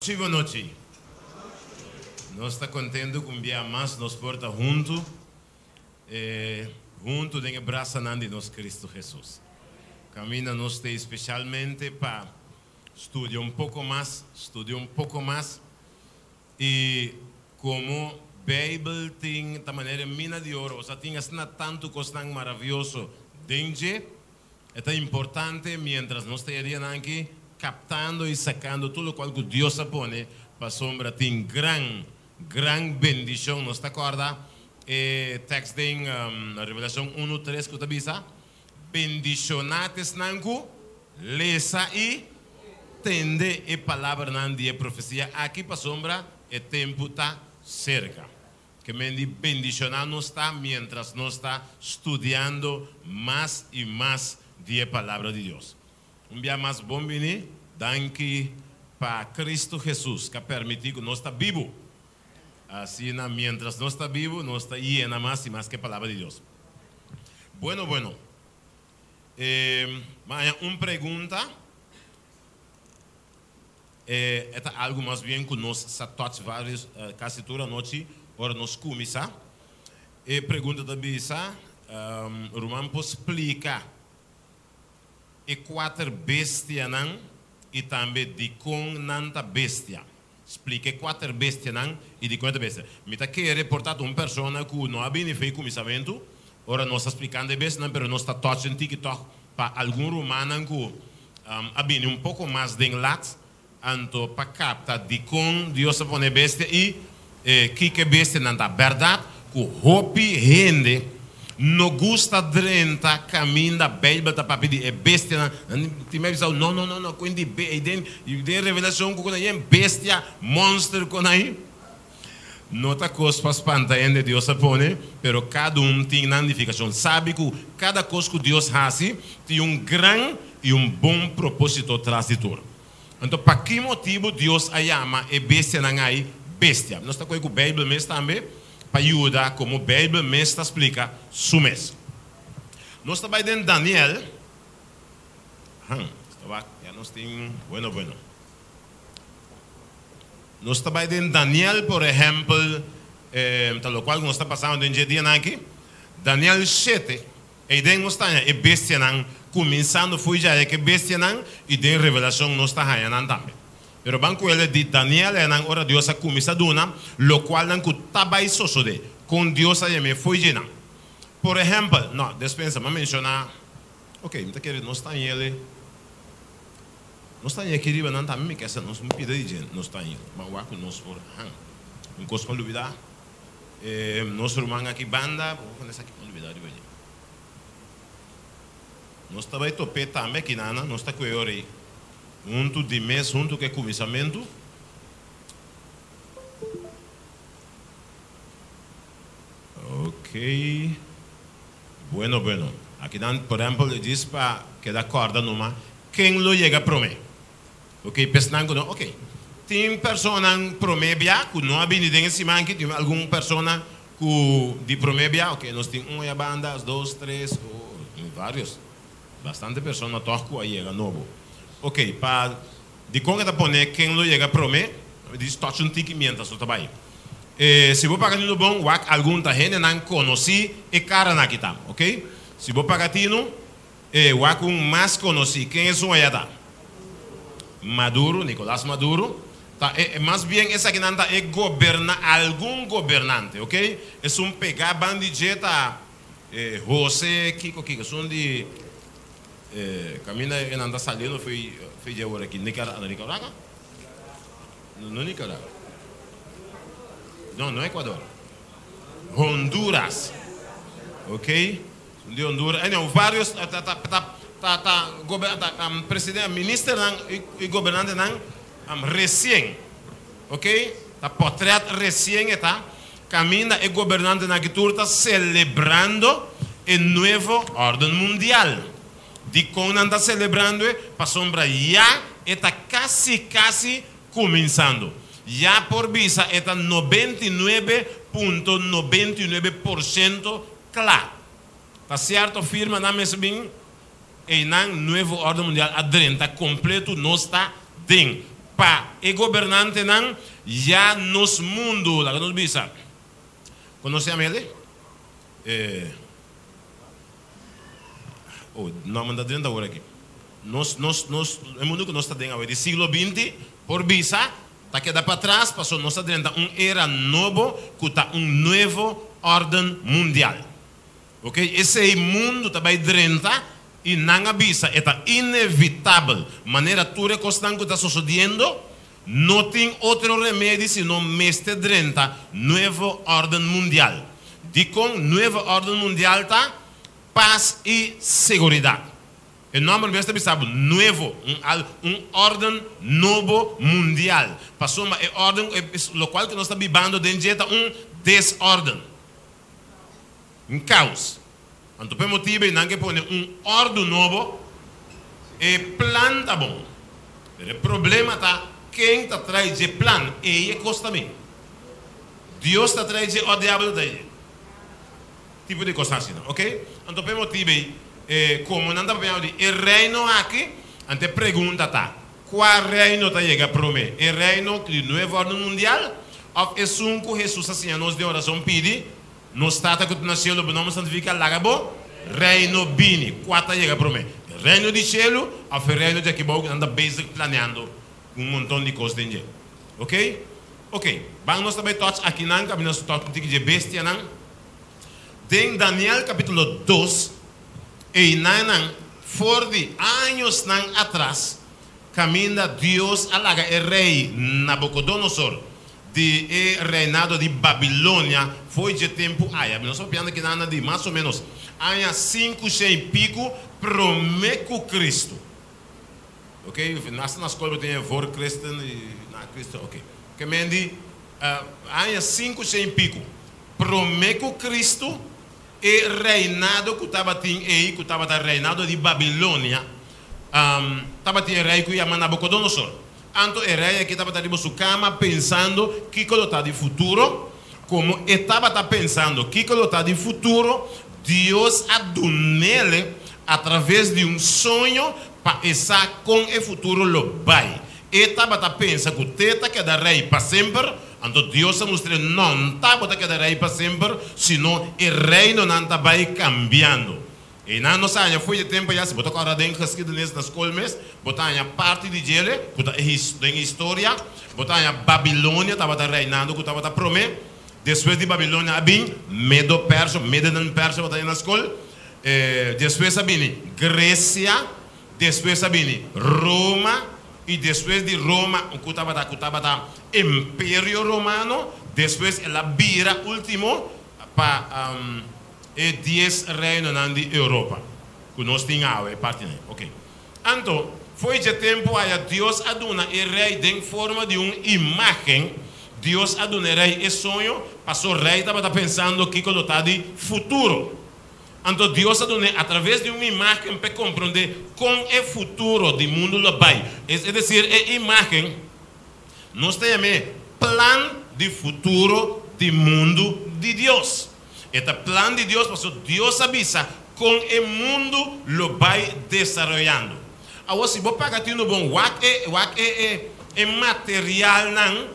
Nochi bo nochi. Nos ta contento cu un bia mas nos por ta hunto, hunto den e brasanan di nos Cristo Jesus. Caminda nos ta especialmente pa studia un poco mas, studia un poco mas y como Bijbel tin ta manera e mina di oro, osea tin asina tanto cosnan maravioso den dje. E ta importante mientras nos ta e dianan aki captando y sacando tur locual cu Dios a pone pasobra tin gran, gran bendicion. Nos ta corda e text den Revelacion uno tres cu ta bisa, Bendiciona t'esnan cu lesa y tende e palabranan di e profecia aki pasobra e tempo ta cerca. Ke men di bendishoná nos ta miéntras nos ta studiando mas i mas di e Palabra di Dios. Un bia mas bon bini, danki pa Kristu Hesus ku a permití ku nos ta bibu. Asina miéntras nos ta bibu, nos ta yena mas i mas ku e Palabra di Dios. Bueno, bueno. E haña un pregunta. E ta algu mas bien ku nos sa touch varios kasi tur anochi ora nos kuminsá. E pregunta ta bisa, Ruman por splika e kuater bestianan i tambe dikon nan ta bestia? Splika e kuater bestianan i dikon e ta bestia. Mi ta kere por ta un persona ku no a bini fe kuminsamentu ora nos ta splikando e bestianan pero nos ta touch un tiki tòg pa algun rumannan ku a bini un poko mas den lat, anto pa kapta dikon Dios a pone e bestia i kiko e bestianan ta. Bèrdat ku hopi hende no gusta drenta kaminda Beibel ta papia di e bestianan. Nan tin mei bisa, No, no, no, no, kuen di be, den Revelashon ku nan yen bestia, mònster ku nan. No ta kos pa spanta hende Dios a pone, pero kada un tin nan nifikashon. Sabi ku kada kos ku Dios hasi tin un gran i un bon propósito tras di tur. Anto pa ki motibu Dios a yama e bestianan ai bestia? Nos ta kohe ku Beibel mes tambe pa yuda komo Beibel mes ta splika su mes. Nos ta bai den Daniel. Ahan, nos ta wak, ya nos tin, bueno, bueno. Nos ta bai den Daniel, por ehèmpel, ta lokual ku nos ta pasando den dje dianan aki. Daniel shete, eiden nos ta haña e bestianan kuminsando fo'i djaya ku e bestianan i den Revelashon nos ta haña nan tambe. Pero ban ku el di Daniel enan ora Dios a kuminsá duna lokualnan ku ta bai sosodé, kon Dios a yam'é fo'i dje nan. Por ehèmpel, no, despensa, mi a menshoná, oke, mi ta kere nos ta haña el. Nos ta haña aki riba nan tambe mi ke sa nos un pida di dje nos ta haña ban wak ku nos por han un kos pa lubida nos ruman aki banda bo por esaki pa lubida riba dje nos ta bai top'é tambe aki nana nos ta kue ora ei huntu di mes huntu ku e kuminsamentu. Ok bueno bueno aki nan por ehempel e djis pa keda kòrda numa ken lo yega promé ok pesnan ku no ok tin personanan promé bia ku no a bini den e siman aki tin algun persona ku di promé bia ok nos tin un banda dos tres oh varios bastante persona tòg ku a yega nobo ok pa Dikon e ta pone ken lo yega prome? Di stòch un tiki miéntras lo ta bai. E si bo paga tinu bon, wak algun ta hendenan konosí e karanan aki ta, ok? Si bo paga tinu, e wak un mas konosí. Ken esun aya ta? Maduro, Nicolas Maduro. Ta e, mas bien esakinan ta e goberna, algun gobernante, ok? Esun pegá ban di dje ta e Jose kiko kiko, esun di. E caminda e nan ta saliendo fo'i fo'i dje awor aki Nicaragua, Nicaragua? No, no Nicaragua. No, no Ecuador. Honduras. Ok. Son di Honduras. Anyhow, varios ta ta ta ta ta gober ta president ministernan y y gobernantenan recien. Ok. Ta potret recien e ta. Caminda e gobernantenan aki tur ta celebrando e nuevo orden mundial. Dicon nan ta celebrando e? Pasobra ya e ta casi casi cuminsando. Ya por bisa e ta 99.99% cla. Ta cierto firma nan mester bin eynan nuevo orden mundial a drenta completo nos ta den. Pa e gobernantenan ya nos mundu, laga nos bisa, kon nos yama el? E, oh, nòmber ta drenta awor aki. Nos, nos, nos, e mundu ku nos ta den awe di siglo binti, por bisa, ta keda patras pasobra nos ta drenta un era nobo ku ta un nuevo órden mundial. Ok, esei mundu ta bai drenta i nan a bisa e ta inevitabel, manera tur e kosnan ku ta sosodiendo, no tin otro remedi sino mester drenta nuevo órden mundial. Dikon nuevo órden mundial ta pas i seguridat? E nòmber mes ta bisa bo nuevo, un al un órden nobo mundial, pasobra e órden lokual ku nos ta bibando den dje ta un desórden. Un kaos. Anto p'e motibu ei nan ke pone un òrdu nobo, e plan ta bon. Pero e problema ta ken ta trae dje plan ei e kos ta bin. Dios ta trae dje òf diabel ta trae dje. Tipo di kos asina, ok? Anto p'e motibu ei, e komo nan ta papia di e reino aki, anto e pregunta ta, kua reino ta yega promé? E reino di nuevo òrdu mundial òf esun ku Hesus a siña nos den orason pidi? Nos Tata ku ta na shelu, bo nòmber santifiká, laga bo Reino bini. Kua ta yega promé? E Reino di shelu òf e Reino di akibou ku nan ta bezig planeando un monton di kos den dje? Oke? Oke, ban nos ta bai tòch akinan kaminda nos ta tòch un tiki dje bestianan. Den Daniel kapítulo dos, einanan for di añosnan atras kaminda Dios a laga e rei Nabukodonosor di e reinado di Babilonia fo'i dje tempu aya. Nos ta papiando aki nan di mas o ménos aña 500 i piku promé ku Kristu. Ok, asta na skol bo tin e voor Christen i na Kristu. Ok, ke men di aña 500 i piku promé ku Kristu e reinado ku tabatin ei, ku tabata reinado di Babilonia, tabatin e rei ku yama Nabukodonosor. Anto e rei aki tabata riba su kama pensando kiko lo ta di futuro. Komo e tabata pensando kiko lo ta di futuro, Dios a dun'ele atraves di un soño pa e sa kon e futuro lo bai. E tabata pensa ku te ta keda rei pa semper, anto Dios a mustr'é no ta bo ta keda rei pa semper, sino e reinonan ta bai kambiando. Einan nos a haña fo'i e tempu ayá, si bo ta kòrda den geschiedenis na skol mes, bo ta haña parti di djele ku ta den historia, bo ta haña Babilonia tabata reinando ku tabata promé, despues di Babilonia a bin Medo-Persia, Medenen-Persia bo ta haña na skol, despues a bini Gresia, despues a bini Roma, i despues di Roma ku tabata ku tabata Imperio Romano, despues el a bira último pa. E dies reinonan di Europa ku nos tin awe, e partinan. Oke. Anto, fo'i dje tempu aya Dios a duna e rei den forma di un imágen, Dios a duna e rei e soño, paso rei tabata pensando kiko lo ta di futuro. Anto Dios a dun'é atraves di un imágen p'e komprondé kon e futuro di mundu lo bai. Es desir, e imágen nos ta yam'é plan di futuro di mundu di Dios. E ta plan di Dios pasobra Dios a bisa kon e mundu lo bai desaroyando. Awor si bo paga tinu bon wak e wak e e e materialnan,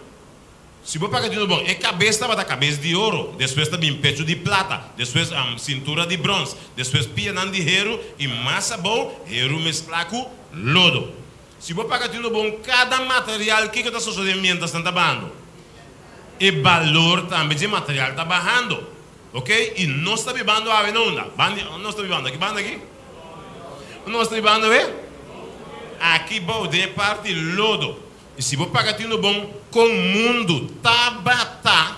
si bo paga tinu bon e kabes tabata kabes di oro, despues ta bin pechu di plata, despues sintura di brons, despues pianan di heru i mas abou heru mesklá ku lodo. Si bo paga tinu bon kada material kiko ta sosodé mientras nan ta bahando? E balor tambe dje material ta bahando. Ok, y nos ta bibando awe na unda? Banda, unda nos ta bibando? Aki banda aki? Unda nos ta bibando awe? Aki bou, den e parti lodo. Y si bo paga tino bon, con mundu tabata,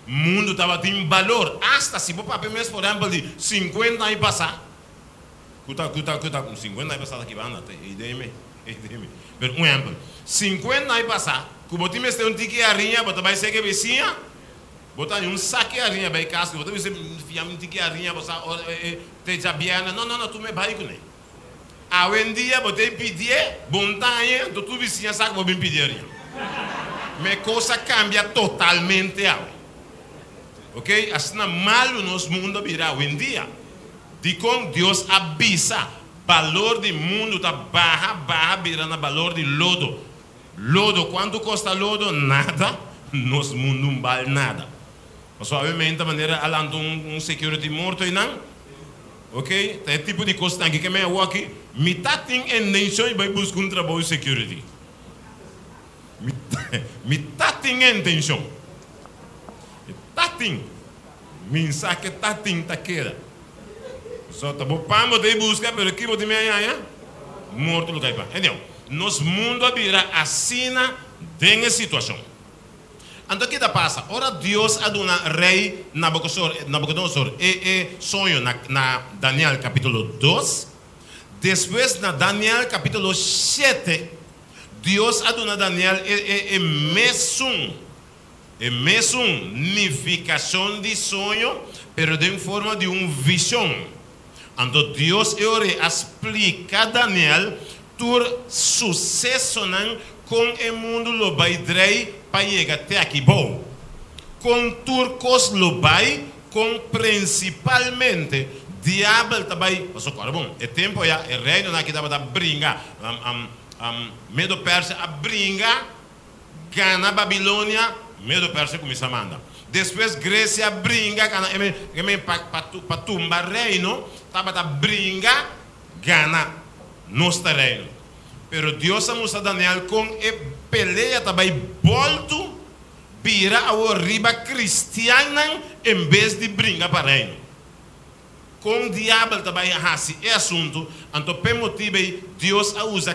mundu tabatin balor. Hasta si bo papia mes, por ehempel, di 50 aña pasa, cu ta, cu ta, cu ta, 50 aña pasa ta aki banda, ta ei den me. Pero un ehempel, 50 aña pasá, ku bo tin mester un tiki hariña, bo ta bai sega e bisiña, bo ta haña un saki hariña bai kas, bo ta bisa fia mi un tiki hariña, bo sa ora te djabièrnè, no, no, no, tur me bai kuné. Awendia bo ta e pidié, bo no ta hañ'é, anto tur bisiña sa ku bo bin pidi hariña. Me kos a kambia totalmente awe. Ok, asina malu nos mundu a bira awendia. Dikon Dios a bisa Balor di mundu ta baha, baha bira na balor di lodo. Lodo, kuantu kosta lodo? Nada. Nos mundu n bal nada. Pasobra obviamente manera a lanta un security morto einan. Ok, ta e tipo di kosnan aki ke mi a wak. Mi ta tin intenshon di bai buska un trabou di security. Mi ta tin e intenshon. E ta tin. Mi sa ke ta tin ta keda. So ta bo pan bo ta e buska pero ki bo tin mi a haña? Morto lo kai pan. Anyhow, nos mundo a bira asina den e situashon. Anto ki ta pasa? Ora Dios a duna rei Nabucodonosor e e soño na na Daniel kapitulo dos, despues na Daniel kapitulo shete, Dios a duna Daniel e e e mesun E mesun nifikashon di soño, pero den forma di un vishon. Anto Dios e ora ei a splika Daniel tur susesonan kon e mundu lo bai drei pa yega te aki bou. Kon tur kos lo bai, kon prinsipalmente diabel ta bai, pasobra kòrda bon, e tempu aya e reinonan aki tabata bringa, Medo-Persia a bringa, Gana Babilonia, Medo Persia kuminsá manda. Despues Gresia bringa gana e men pa tumba reino tabata bringa gana nos ta reino. Pero Dios a mustra Daniel kon e pelea ta bai boltu bira awor riba kristiannan en bes di bringa pa reino. Kon diabel ta bai hasi e asuntu, anto p'e motibu ei Dios a usa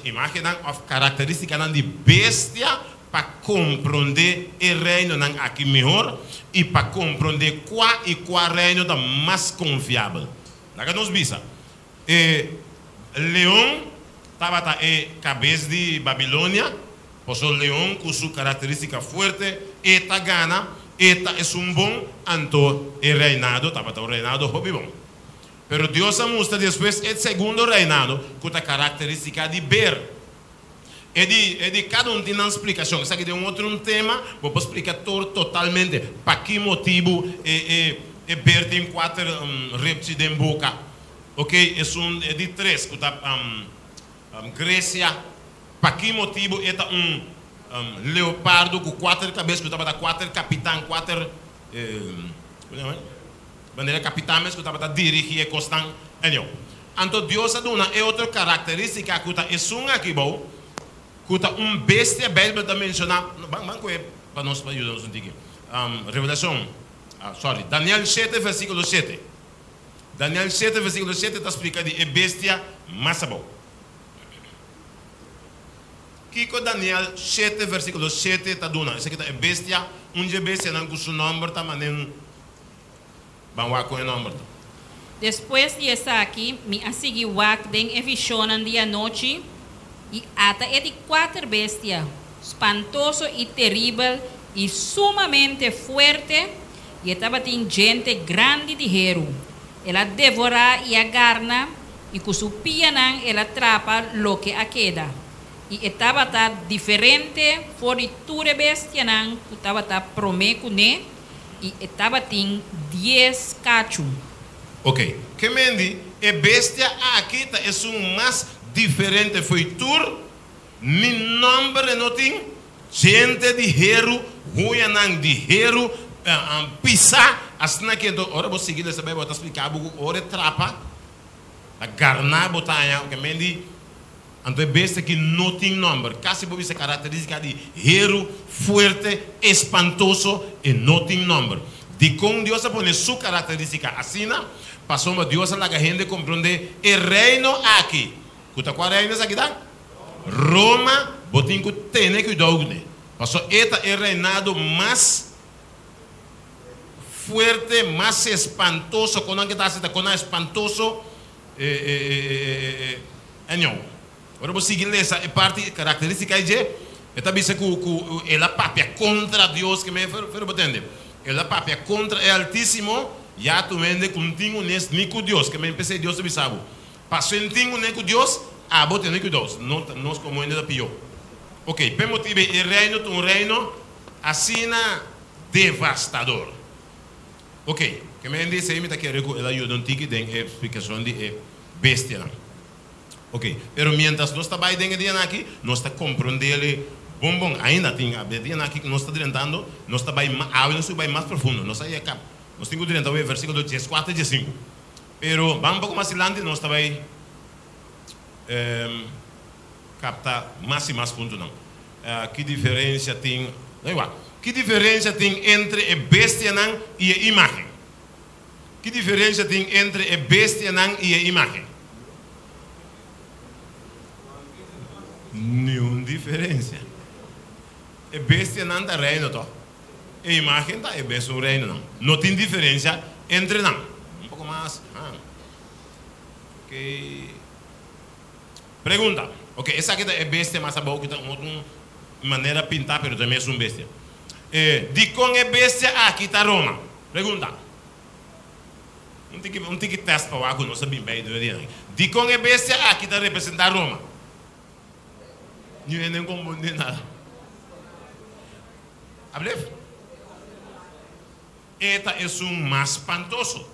imágennan òf karakterístikanan di bestia pa komprondé e reinonan aki mihor i pa komprondé kua i kua reino ta mas konfiabel. Laga nos bisa, e leon tabata e kabes di Babilonia, Pasobra leon ku su karakterístika fuerte, e ta gana, e ta esun bon, anto e reinado tabata un reinado hopi bon. Pero Dios a mustra despues e segundo reinado ku ta karakterístika di ber. E di, e di kada un tin nan splikashon. Esaki den un otro un tema, bo por splika tur totalmente pa ki motibu e, e, e ber tin kuater ripchi den boka. Oke, esun, e di tres ku ta Gresia. Pa ki motibu e ta un leopardo ku kuater kabes ku tabata kuater kapitan, kuater manera kapitan mes ku tabata dirigí e kosnan? Anyhow, anto Dios a duna e otro karakterístika ku ta esun aki bou, ku ta un bestia. Beibel ta menshoná, ban ban kohe pa nos pa yuda nos un tiki. Revelashon, sorry, Daniel shete versíkulo shete. Daniel shete versíkulo shete ta splika di e bestia mas abou. Kiko Daniel shete versíkulo shete ta duna? Esaki ta e bestia, un dje bestianan ku su nòmber ta manera un. Ban wak kon e nòmber ta. Despues di esaki mi a sigui wak den e vishonnan di anochi, i ata e di kuater bestia, spantoso i teribel i sumamente fuerte, i e tabatin djente grandi di heru. El a devorá i a garna, i ku su pianan el a trapa loke a keda. I e tabata diferente for di tur e bestianan ku tabata promé kuné, i e tabatin dies kachu. Ok, ke mendi e bestia aki ta esun mas diferente fo'i tur, ni nòmber e no tin, djente di heru, huñanan di heru, pisá, asina ke enton ora bo sigui lesa Beibel bo ta splika bo ku ora e trapa ta garná bo ta haña ke men di anto e bestia aki no tin nòmber, kasi bo bisa karakterístika di heru, fuerte, espantoso, e no tin nòmber. Dikon Dios a pone su karakterístika asina? Pasobra Dios a laga hende komprondé e reino aki. Ku ta kua reino esaki ta? Roma, bo tin ku tene kuidou kuné, pasobra e ta e reinado mas fuerte, mas espantoso, kon nan ke ta hasi ta kon nan espantoso, anyhow, ora bo sigui lesa e parti karakterístika ei dje, e ta bisa ku ku el a papia kontra Dios, ke men fero bo tende, el a papia kontra e Altísimo, ya tur hende ku no tin unes ni ku Dios, ke men p'esei Dios ta bisa bo, Paso en tin uné ku Dios, abo tene ku Dios. No ta nos komo hende ta pió. Ok, p'e motibu ei e reino ta un reino asina devastador. Ok, ke men di esei mi ta kere ku el a yuda un tiki den e splikashon di e bestianan. Ok, pero mientras nos ta bai den e dianan aki, nos ta komprondé bon bon. Ainda tin e dianan aki ku nos ta drentando, nos ta bai, awe nos ta bai mas profundo. Nos a yega, nos tin ku drenta awe versíkulo 14 i 15. Pero ban un poko mas dilanti, nos ta bai kapta mas i mas puntonan. Ki diferensia tin, no igual, ki diferensia tin entre e bestianan i e imágen? Ki diferensia tin entre e bestianan i e imágen? Niun diferensia. E bestianan ta reino tòg? E imágen ta e mesun reinonan. No tin diferensia entre nan. Un poko mas. Ok. Pregunta. Ok, esaki ta e bestia mas abou ku ta un otro manera pintá, pero ta e mesun bestia. Dikon e bestia aki ta Roma? Pregunta. Un tiki un tiki tèst pa wak ku nos a bin bei dor di nan. Dikon e bestia aki ta representá Roma? Niun hende no kompondé nada. Ablef? E ta esun mas spantoso.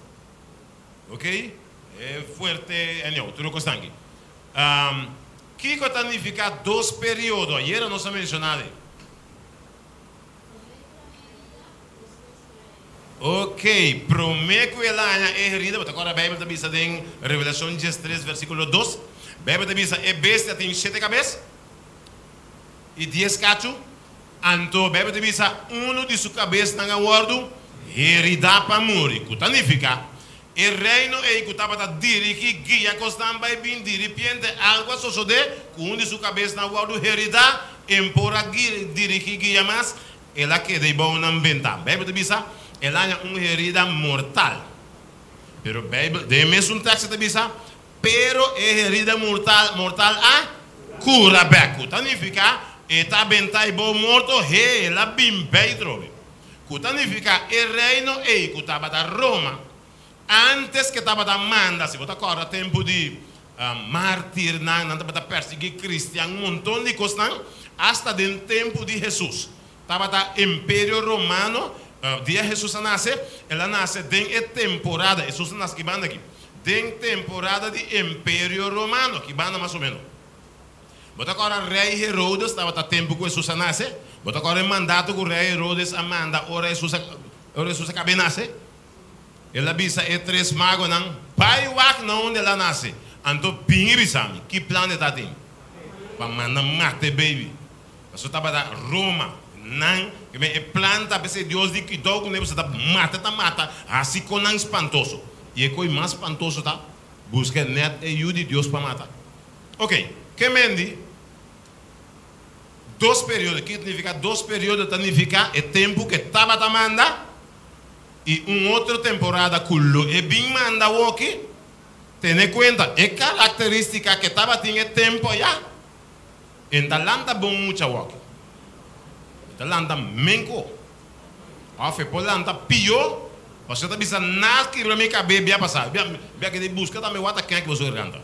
Ok? E fuerte, anyhow, tur e kosnan aki. Kiko ta nifiká dos periodo? Ayera nos a menshoná de. Ok, promé ku el a haña e herida, bo ta kòrda Beibel ta bisa den Revelashon 13 versíkulo 2, Beibel ta bisa e bestia tin shete kabes i dies kachu, anto Beibel ta bisa unu di su kabesnan a wòrdu heridá pa muri, ku ta nifiká e reino ei ku tabata dirigí, guia kosnan bai bin, diripiente algu a sosodé ku un di su kabesnan a wòrdu heridá, en por a dirigí, guia mas. El a keda ei bou nan benta. Beibel ta bisa, El haña un herida mortal. Pero Beibel, den e mesun teksto ta bisa, Pero e herida mortal, mortal a kura bèk. Ku ta nifiká, e ta benta ei bou morto, he, el a bin bei trobe. Ku ta nifiká, e reino ei ku tabata Roma, antes ke tabata manda, si bo ta kòrda tempu di Mártirnan, nan tabata persiguí kristian, un monton di kosnan, asta den tempu di Hesus. Tabata Imperio Romano, dia Hesus a nase, el a nase den e temporada, Hesus a nase ki banda aki? Den temporada di Imperio Romano, ki banda mas o ménos? Bo ta kòrda Rei Herodes tabata tempu ku Hesus a nase? Bo ta kòrda e mandato ku Rei Herodes a manda ora Hesus a ora Hesus a kab'é nase? El a bisa e tres magonan, Bai wak na unda el a nase. Anto bin i bisa mi, ki plan e ta tin pa manda mata e baby? Pasobra tabata Roma. Nan, e plan ta p'esei Dios di kuidou ku nan, pasobra ta mata ta mata, hasi konan spantoso. I e koi mas spantoso ta buska nèt e Yu di Dios pa mata. Oke, ke men di dos periodo? Ke nifiká dos periodo? Ta nifiká e tempu ku e tabata manda. I un otro temporada ku lo e bin manda awoki, tene kuenta e karakterístika ke tabatin e tempu ayá. E ta lanta bon mucha awoki. E ta lanta menko. Òf e por lanta pió, pasobra e ta bisa na kibra mi kabé bia pasá. Bia bia kende buska tambe wak ta ken ku boso garganta.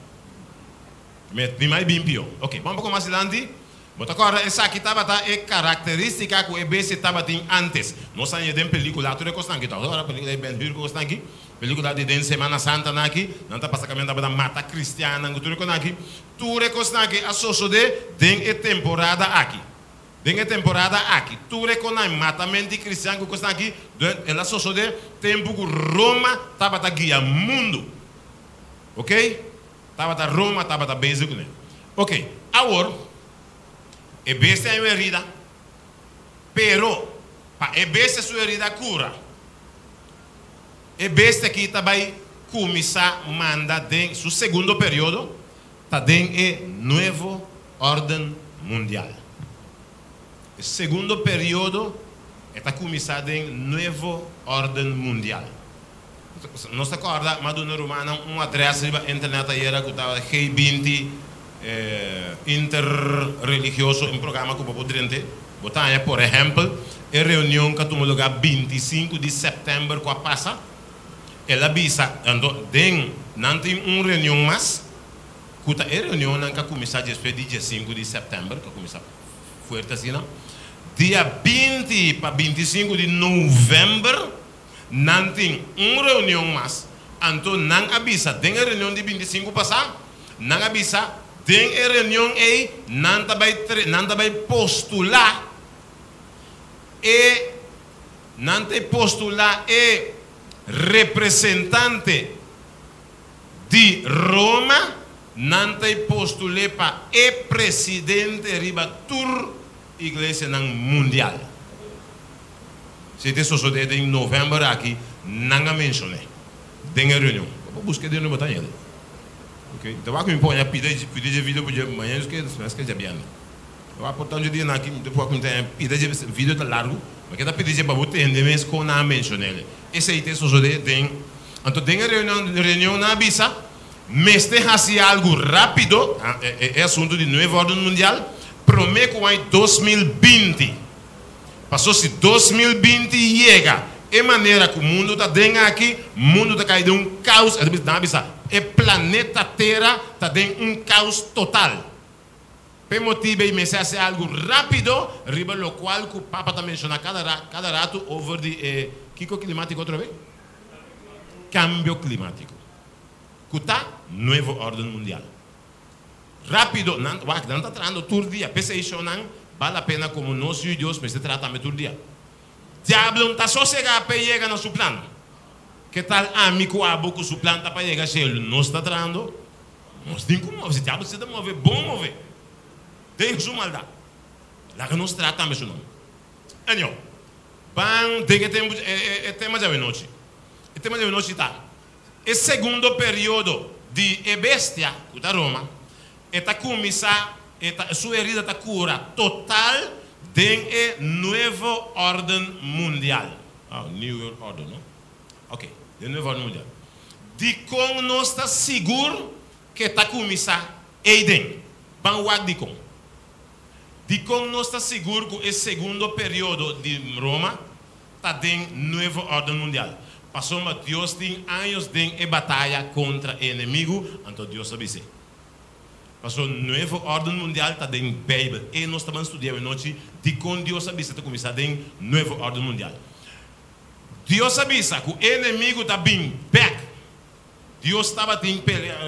Mi mi mai bin pió. Oke, ban poko mas dilanti. Bo ta kòrda esaki tabata e karakterístika ku e bestia tabatin ántes. Nos a haña den pelíkula tur e kosnan aki. Ta ora pelíkula di Ben Hur ku kosnan aki, pelíkula di den Semana Santanan aki, nan ta pasa kaminda tabata mata kristiannan ku tur e kosnan aki. Tur e kosnan aki a sosodé den e temporada aki. Den e temporada aki, tur e konan matament di kristian ku kosnan aki, el a sosodé tempu ku Roma tabata guia mundu. Oké? Tabata Roma tabata bezig kuné. Ok, awor, e bestia hay un herida, pero pa e bestia su herida kura, e bestia aki ta bai kuminsá manda den su segundo periodo, ta den e nuevo orden mundial. E segundo periodo e ta kuminsá den nuevo orden mundial. Nos ta kòrda m'a duna rumannan un adrès riba internet ayera ku ta G20 Interreligioso, un programa ku bo por drente. Bo ta haña por ehèmpel e reunion ku a tuma lugá 25 di sèptèmber ku a pasa. El a bisa, anto den nan tin un reunion mas ku ta e reunionnan ku a kuminsá despues di 15 di sèptèmber, ku a kuminsá fuerte asina. Dia 20 pa 25 di novèmber. Nan tin un reunion mas, anto nan a bisa den e reunion di 25 pasá, nan a bisa Den e reunion ei, nan ta bai nan ta bai postulá e nan ta postulá e representante di Roma, nan ta postul'é pa e presidente riba tur iglesianan mundial. Si ta sosodé den novèmber aki, nan a menshon'é den e reunion. Bo por busk'é den bo ta hañ'é. Ok, ta wak mi pone a pida pida dje video dje mañana es ke es ke djabièrnè. Ta wak por ta un dje dianan aki mi ta wak mi ta haña pida dje video ta largu, ma ke ta pidi dje pa bo tende mes kon nan a menshon'é. Esei ta sosodé den anto den e reunion reunion nan a bisa mester hasi algu rápido e asuntu di nuevo orden mundial promé ku aña 2020. Paso si 2020 yega e manera ku mundu ta den aki, mundu ta kai den un kaos, e ta bisa, nan a bisa, e planeta Tera ta den un kaos total. P'e motibu ei mester hasi algu rápido riba lokual ku Papa ta menshoná kada kada ratu over di e kiko klimátiko otra be? Kambio klimátiko. Ku ta nuevo órden mundial. Rápido, nan, wak, nan ta trahando tur dia. P'esei shownan bal la pena komo nos yu Dios mester traha tambe tur dia. Diablo no ta sosegá p'e yega na su plan. Ke tal ami ku abo ku su plan ta pa yega shelu? Nos ta trahando? Nos tin ku move. Si diablo si ta move, bon move den su maldat. Laga nos traha tambe su nom. Anyhow, ban den e tempu, e tema djawe nochi. E tema djawe nochi ta. E segundo periodo di e bestia, ku ta Roma, e ta kuminsá, e ta, su herida ta kura total den e nuevo órden mundial. Oh, New World Order, no? Ok, den nuevo órden mundial. Dikon nos ta sigur ku e ta kuminsá eiden? Ban wak dikon. Dikon nos ta sigur ku e segundo periodo di Roma ta den nuevo órden mundial? Pasobra Dios tin años den e bataya kontra e enemigu, anto Dios a bis'é. Pasobra nuevo órden mundial ta den Beibel. E nos ta ban studia awenochi dikon Dios a bisa ta kuminsá den nuevo órden mundial. Dios a bisa ku e enemigu ta bin bèk. Dios tabatin pelea,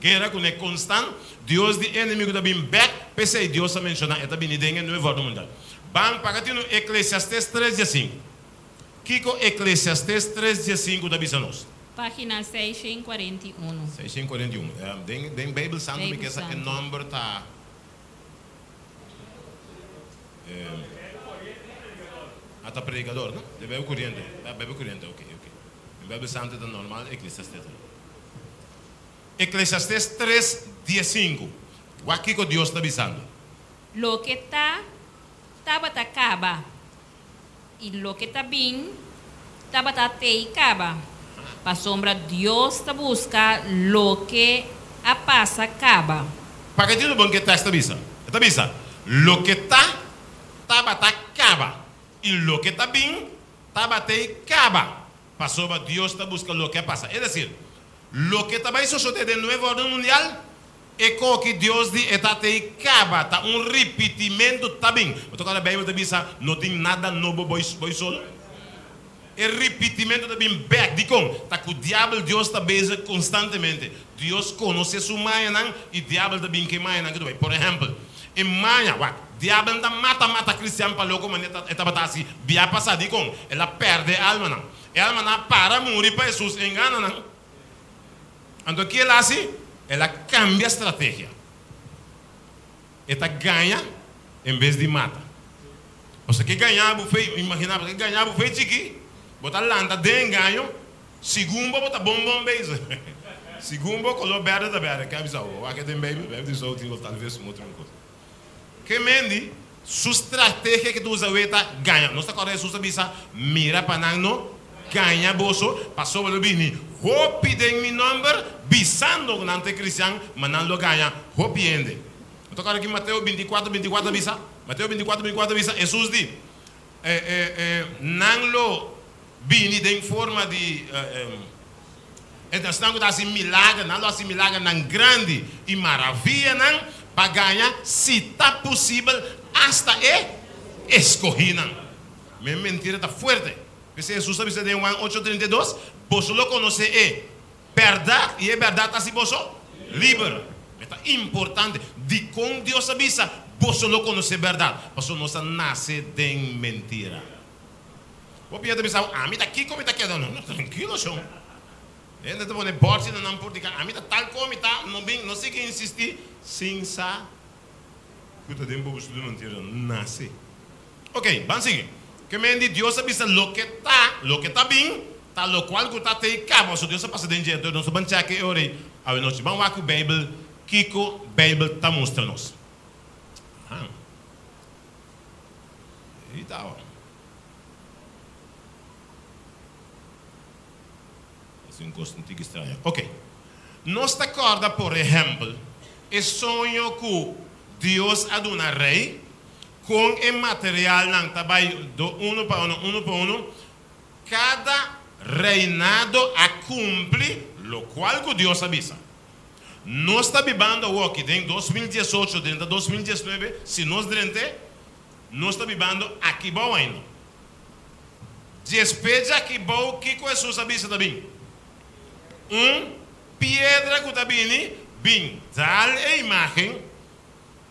guera kuné konstant. Dios di e enemigu ta bin bèk, p'esei Dios a menshoná e ta bini den e nuevo órden mundial. Ban paga tinu Eklesiastes tres diesinku. Kiko Eklesiastes tres diesinku ta bisa nos? Página 641. 641. Den den Beibel Santu mi Beibel ke sa e Santu. nòmber ta a ta Predikador, no? Den Beibel Koriente. Ah, Beibel Koriente, ok, ok. Den Beibel Santu ta normal Eklesiastes. Eklesiastes tres diesinku. Wak kiko Dios ta bisando. Loke ta, tabata kaba, i loke ta bin, tabata tei kaba. Pasobra Dios ta buska loke a pasa kaba. Paga tinu bon ke tekst ta bisa. E ta bisa, Loke ta, tabata kaba, i loke ta bin, tabat'ei kaba, pasobra Dios ta buska loke a pasa. Es desir, loke ta bai sosodé den Nuevo Orden Mundial, e koki Dios di e tat'ei kaba, ta un ripitimentu ta bin. Bo ta kòrda Beibel ta bisa, No tin nada nobo boi boi solo? E ripitimentu ta bin bèk. Dikon? Ta ku diabel Dios ta bezig konstantemente. Dios konosé su mañanan i diabel ta bin ku e mañanan ku ta bai. Por ehèmpel, e maña, wak, diabel ta mata mata kristian pa loko manera e tabata hasi bia pasá. Dikon? El a pèrdè e almanan. E almanan a para muri pa Hesus engana nan. Anto ki el a hasi? El a kambia strategia. E ta gaña en bes di mata. Pasobra ke gaña bo fe, imagina bo, ke gaña bo fe chiki, bo ta lanta den engaño, segun bo bo ta bon bon bezig. Segun bo kolor berde ta berde. Ke a bisa bo? Wak den Beibel, Beibel di sou tin tal ves un otro kos. Ke mendi su strategia ke ta usa awe ta gaña. Nos ta kòrda Hesus a bisa, Mira pa nan no gaña boso, pasobra lo bini hopi den mi nòmber, bisando ku nan ta e kristian, ma nan lo gaña hopi hende. Bo ta kòrda ki Mateo 24, 24 a bisa? Mateo 24, 24 a bisa, Hesus di, Nan lo bini den forma di esnan ku ta hasi milager, nan lo hasi milagernan grandi i maravianan pa gaña, si ta posibel, asta e eskohínan. Mi mentira ta fuerte. P'esei Hesus a bisa den Juan ocho, 32, Boso lo konosé e bèrdat, i e bèrdat hasi boso liber. Ta importante. Dikon Dios a bisa, Boso lo konosé bèrdat? Pasobra nos a nase den mentira. Bo pia ta bisa bo, Ami ta kiko mi ta keda? No, no, trankilo shon. Hende ta pone bòrchi na nan por di ka, Ami ta tal kon mi ta, no bin, no sigui insistí sin sa ku ta den bo bustu di mentira nase. Ok, ban sigui. Ke men di Dios a bisa loke ta, loke ta bin, ta lokual ku ta te i kaba. Pasobra Dios a pasa den dje. Entonces nos ta ban chèk e ora ei awenochi. Ban wak ku Beibel, kiko Beibel ta mustra nos. Ahan. Ei ta awa. Hasi un kos un tiki straño. Ok. Nos ta kòrda por ehèmpel e soño ku Dios a duna rei kon e materialnan ta bai do unu pa unu, unu pa unu. Kada reinado a kumpli lokual ku Dios a bisa. Nos ta bibando awoki den 2018 drenta 2019, si nos drent'é, nos ta bibando aki bou ainda. Despues di aki bou, kiko Hesus a bisa ta bin? Un piedra ku ta bini, bin dal e imágen,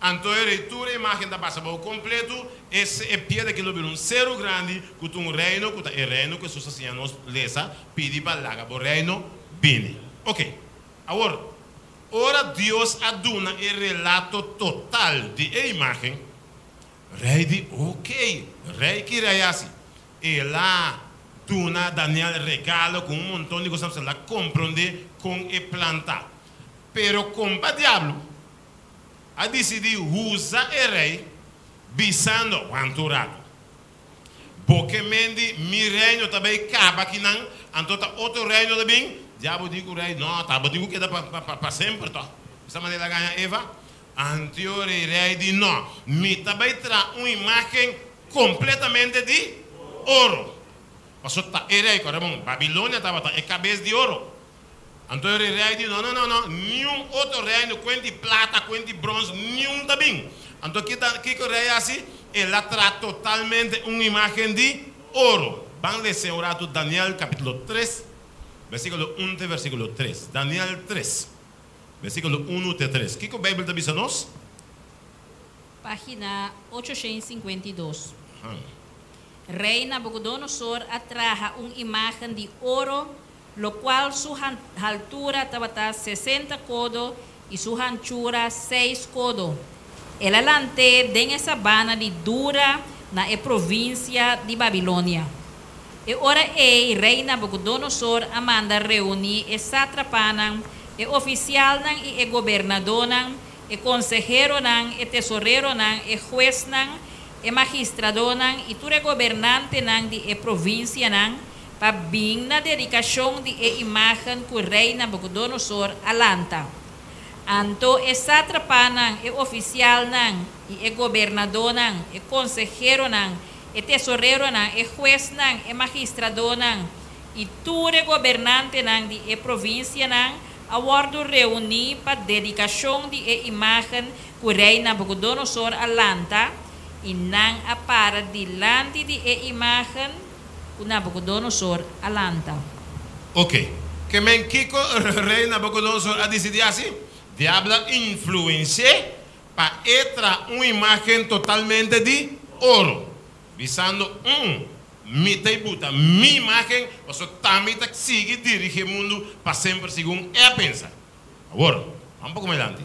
anto e rei tur e imágen ta pasa bou kompletu, es e piedra aki lo bira un seru grandi ku ta un reino, ku ta e reino ku Hesus a siña nos lesa, pidi pa laga bo reino bini. Oke, awor, ora Dios a duna e relato total di e imágen, Rei di, Ok, rei ki rei hasi? El a duna Daniel regalo ku un monton di kosnan, el a komprondé kon e plan ta. Pero kompa Diablo a disidí usa e rei, bisando, Wanta un ratu. Bo ke men di mi reino ta bai kaba akinan, anto ta otro reino ta bin? Diablo di ku rei, No, ta bo tin ku keda pa semper tòg. Esta manera el a gaña Eva. Antio rei rei di, No, mi ta bai traha un imágen kompletamente di oro. Pasobra ta e rei, kòrda bon, Babilonia tabata e kabes di oro. Anto e rei rei di, No, no, no, no, niun otro reino, kuen di plata, kuen di brons, niun ta bin. Anto kiko rei hasi? El a traha totalmente un imágen di oro. Ban lesa un ratu Daniel kapítulo 3, versíkulo 1 te versíkulo 3. Daniel 3. Versíkulo 1 te 3. Kiko Beibel ta bisa nos? Página 852. Rei Nabucodonosor a traha un imágen di oro, lokual su haltura tabata 60 kodo i su hanchura 6 kodo. El a lant'é den e sabana di Dura na e provinsia di Babilonia. E ora ei rei Nabucodonosor a manda reuní e sátrapanan, e ofisialnan i e gobernadónan, e konseheronan, e tesoreronan, e huesnan, e magistradónan i tur e gobernantenan di e provinsianan pa bin na dedikashon di e imágen ku rei Nabucodonosor a lanta. Anto e sátrapanan, e ofisialnan i e gobernadónan, e konseheronan, e tesoreronan, e huesnan, e magistradónan i tur e gobernantenan di e provinsianan a wòrdu reuní pa dedikashon di e imágen ku rei Nabukodonosor a lanta, i nan a para dilanti di e imágen ku Nabukodonosor a lanta. Oke, ke men kiko rei Nabukodonosor a disidí hasi? Diablo a influensi'é pa e traha un imágen totalmente di oro, bisando, Un, mi ta i buta mi imágen, pasobra ta mi ta sigui dirigí e mundu pa semper segun e a pensa. Awor, ban poko mas adelante.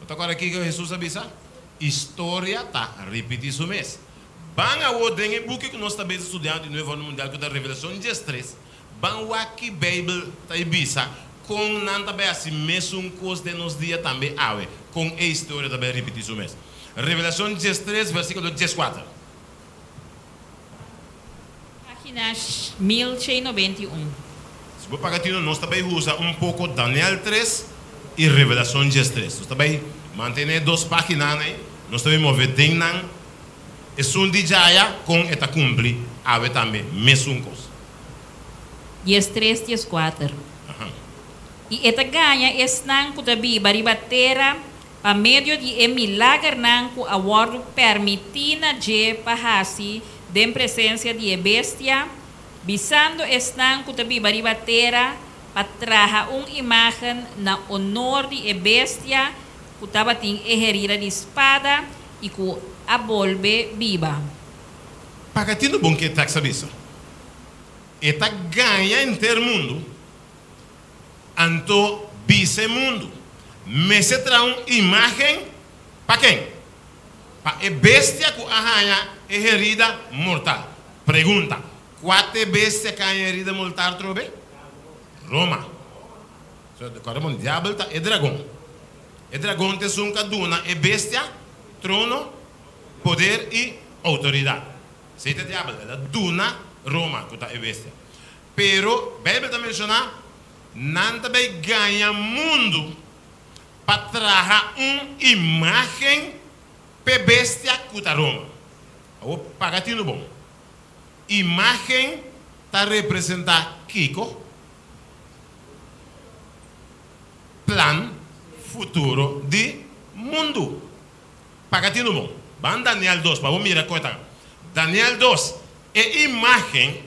Bo ta kòrda kiko Hesus a bisa? Historia ta ripití su mes. Ban awor den e buki ku nos ta bezig studiando di Nuevo Orden Mundial ku ta Revelashon 13, ban wak ki Beibel ta i bisa kon nan ta bai hasi mesun kos den nos dia tambe awe, kon e historia ta bai ripití su mes. Revelashon 13, versíkulo 14. Página 1191. Si bo paga tino, nos ta bai usa un poko Daniel 3 i Revelashon 13. Nos ta bai mantené e dos páginanan ei, nos ta bai move den nan. Esun di djaya kon e ta kumpli awe tambe mesun kos. 13, 14. I e ta gaña esnan ku ta biba riba tera pa medio di e milagernan ku a wòrdu pèrmití na dje pa hasi den presensia di e bestia, bisando esnan ku ta biba riba tera pa traha un imágen na onor di e bestia. ku tabatin e herida di spada i ku a bolbe biba. Paga tinu bon ke tekst a bisa. E ta gaña henter mundu, anto bisa e mundu, Mester traha un imágen pa ken? Pa e bestia ku a haña e herida mortal. Pregunta, Kua ta e bestia ku a haña e herida mortal atrobe? Roma. So, kòrda bon, diabel ta e dragon. E dragon ta esun ku a duna e bestia trono, poder i outoridat. Esei ta diabel, el a duna Roma, ku ta e bestia. Pero, Beibel ta menshoná, nan ta bai gaña mundu pa traha un imágen p'e bestia ku ta Roma. Awor, paga tinu bon. Imágen ta representá kiko? Plan futuro di mundu. Paga tinu bon. Ban Daniel dos pa bo mira kon e ta. Daniel dos, E imágen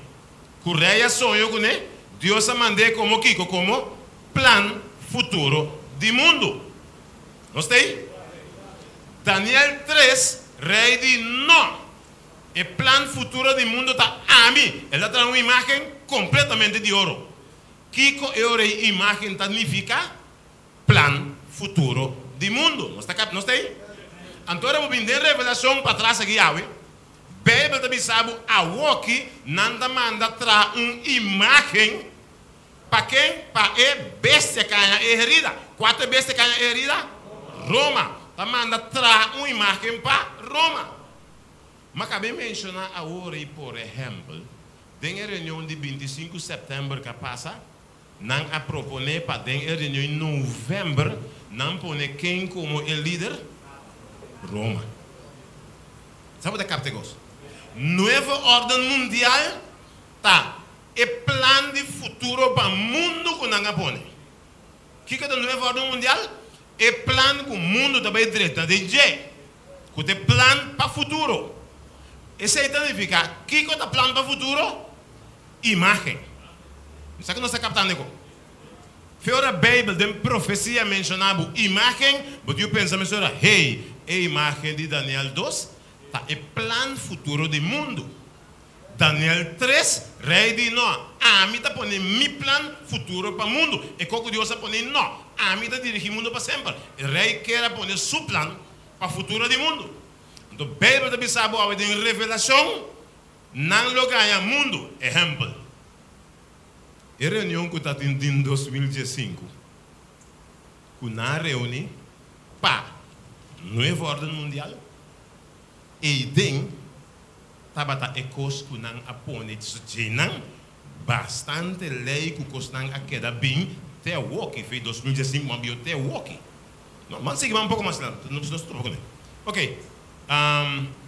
ku rei a soño kuné, Dios a mand'é komo kiko? Komo plan futuro di mundu. Nos ta ei? Daniel tres, Rei di, No! E plan futuro di mundu ta ami! El a traha un imágen kompletamente di oro. Kiko e ora ei imágen ta nifiká? Plan futuro di mundu. Nos ta kap? Nos ta ei? Anto ora bo bin den Revelashon patras aki awe, Beibel ta bisa bo awoki nan ta manda traha un imágen pa ken? Pa e bestia kaña e herida. Kua ta e bestia kaña e herida? Roma. Ta manda traha un imágen pa Roma. Ma kabe menshoná awor ei por ehèmpel, den e reunion di 25 sèptèmber ka pasa, Nan a proponé pa den e reunion novèmber nan pone ken komo e lider? Roma. Sa bo ta kapta e kos? Nuevo órden mundial ta e plan di futuro pa mundu ku nan a pone. Kiko ta nuevo órden mundial? E plan ku mundu ta bai drenta den dje, ku ta e plan pa futuro. Esei ta nifiká kiko ta plan pa futuro? Imágen. Sa ku nos ta kaptando e ko? Fe ora Beibel den profesia menshoná bo imágen, bo tin pensa mesora, Hey, e imágen di Daniel dos ta e plan futuro di mundu. Daniel tres, Rei di no, ami ta pone mi plan futuro pa mundu. E ko ku Dios a pone no, ami ta dirigí mundu pa semper. E rei kier a pone su plan pa futuro di mundu. Anto Beibel ta bisa bo awe den Revelashon, Nan lo gaña mundu. Ehèmpel, e reunion ku ta tin den 2015 ku nan a reuní pa Nuevo Órden Mundial, eiden tabata e kos ku nan a pone djenan bastante lei ku kosnan a keda bin te awoki, fe 2015 man bio te awoki. No, ban sigui ban un poko mas adelante, nos topa kuné. Oke,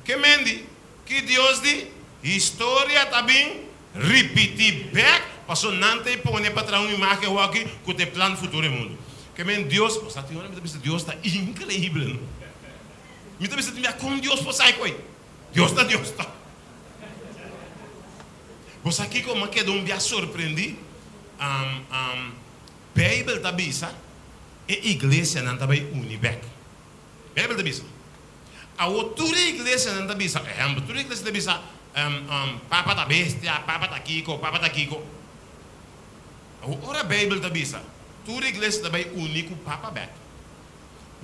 ke mendi Ki Dios di historia ta bin ripiti bek paso nan ta e pone pa traha un imagen hoki ku ta e plan futuro e mundu. Ke men Dios, bo sa tin ora mi ta bisa Dios ta inkreibel no. Mi ta bisa tin bia kon Dios por sa e koi? Dios ta Dios ta. Bo sa kiko mi a keda un bia sorprendi? Beibel ta bisa e iglesianan ta bai uni bek. Beibel ta bisa. Awor tur e iglesianan ta bisa, ehèmpel, tur e iglesia ta bisa, Papa ta bestia, Papa ta kiko, Papa ta kiko. Awor ora Beibel ta bisa, tur iglesia ta bai uni ku Papa bèk.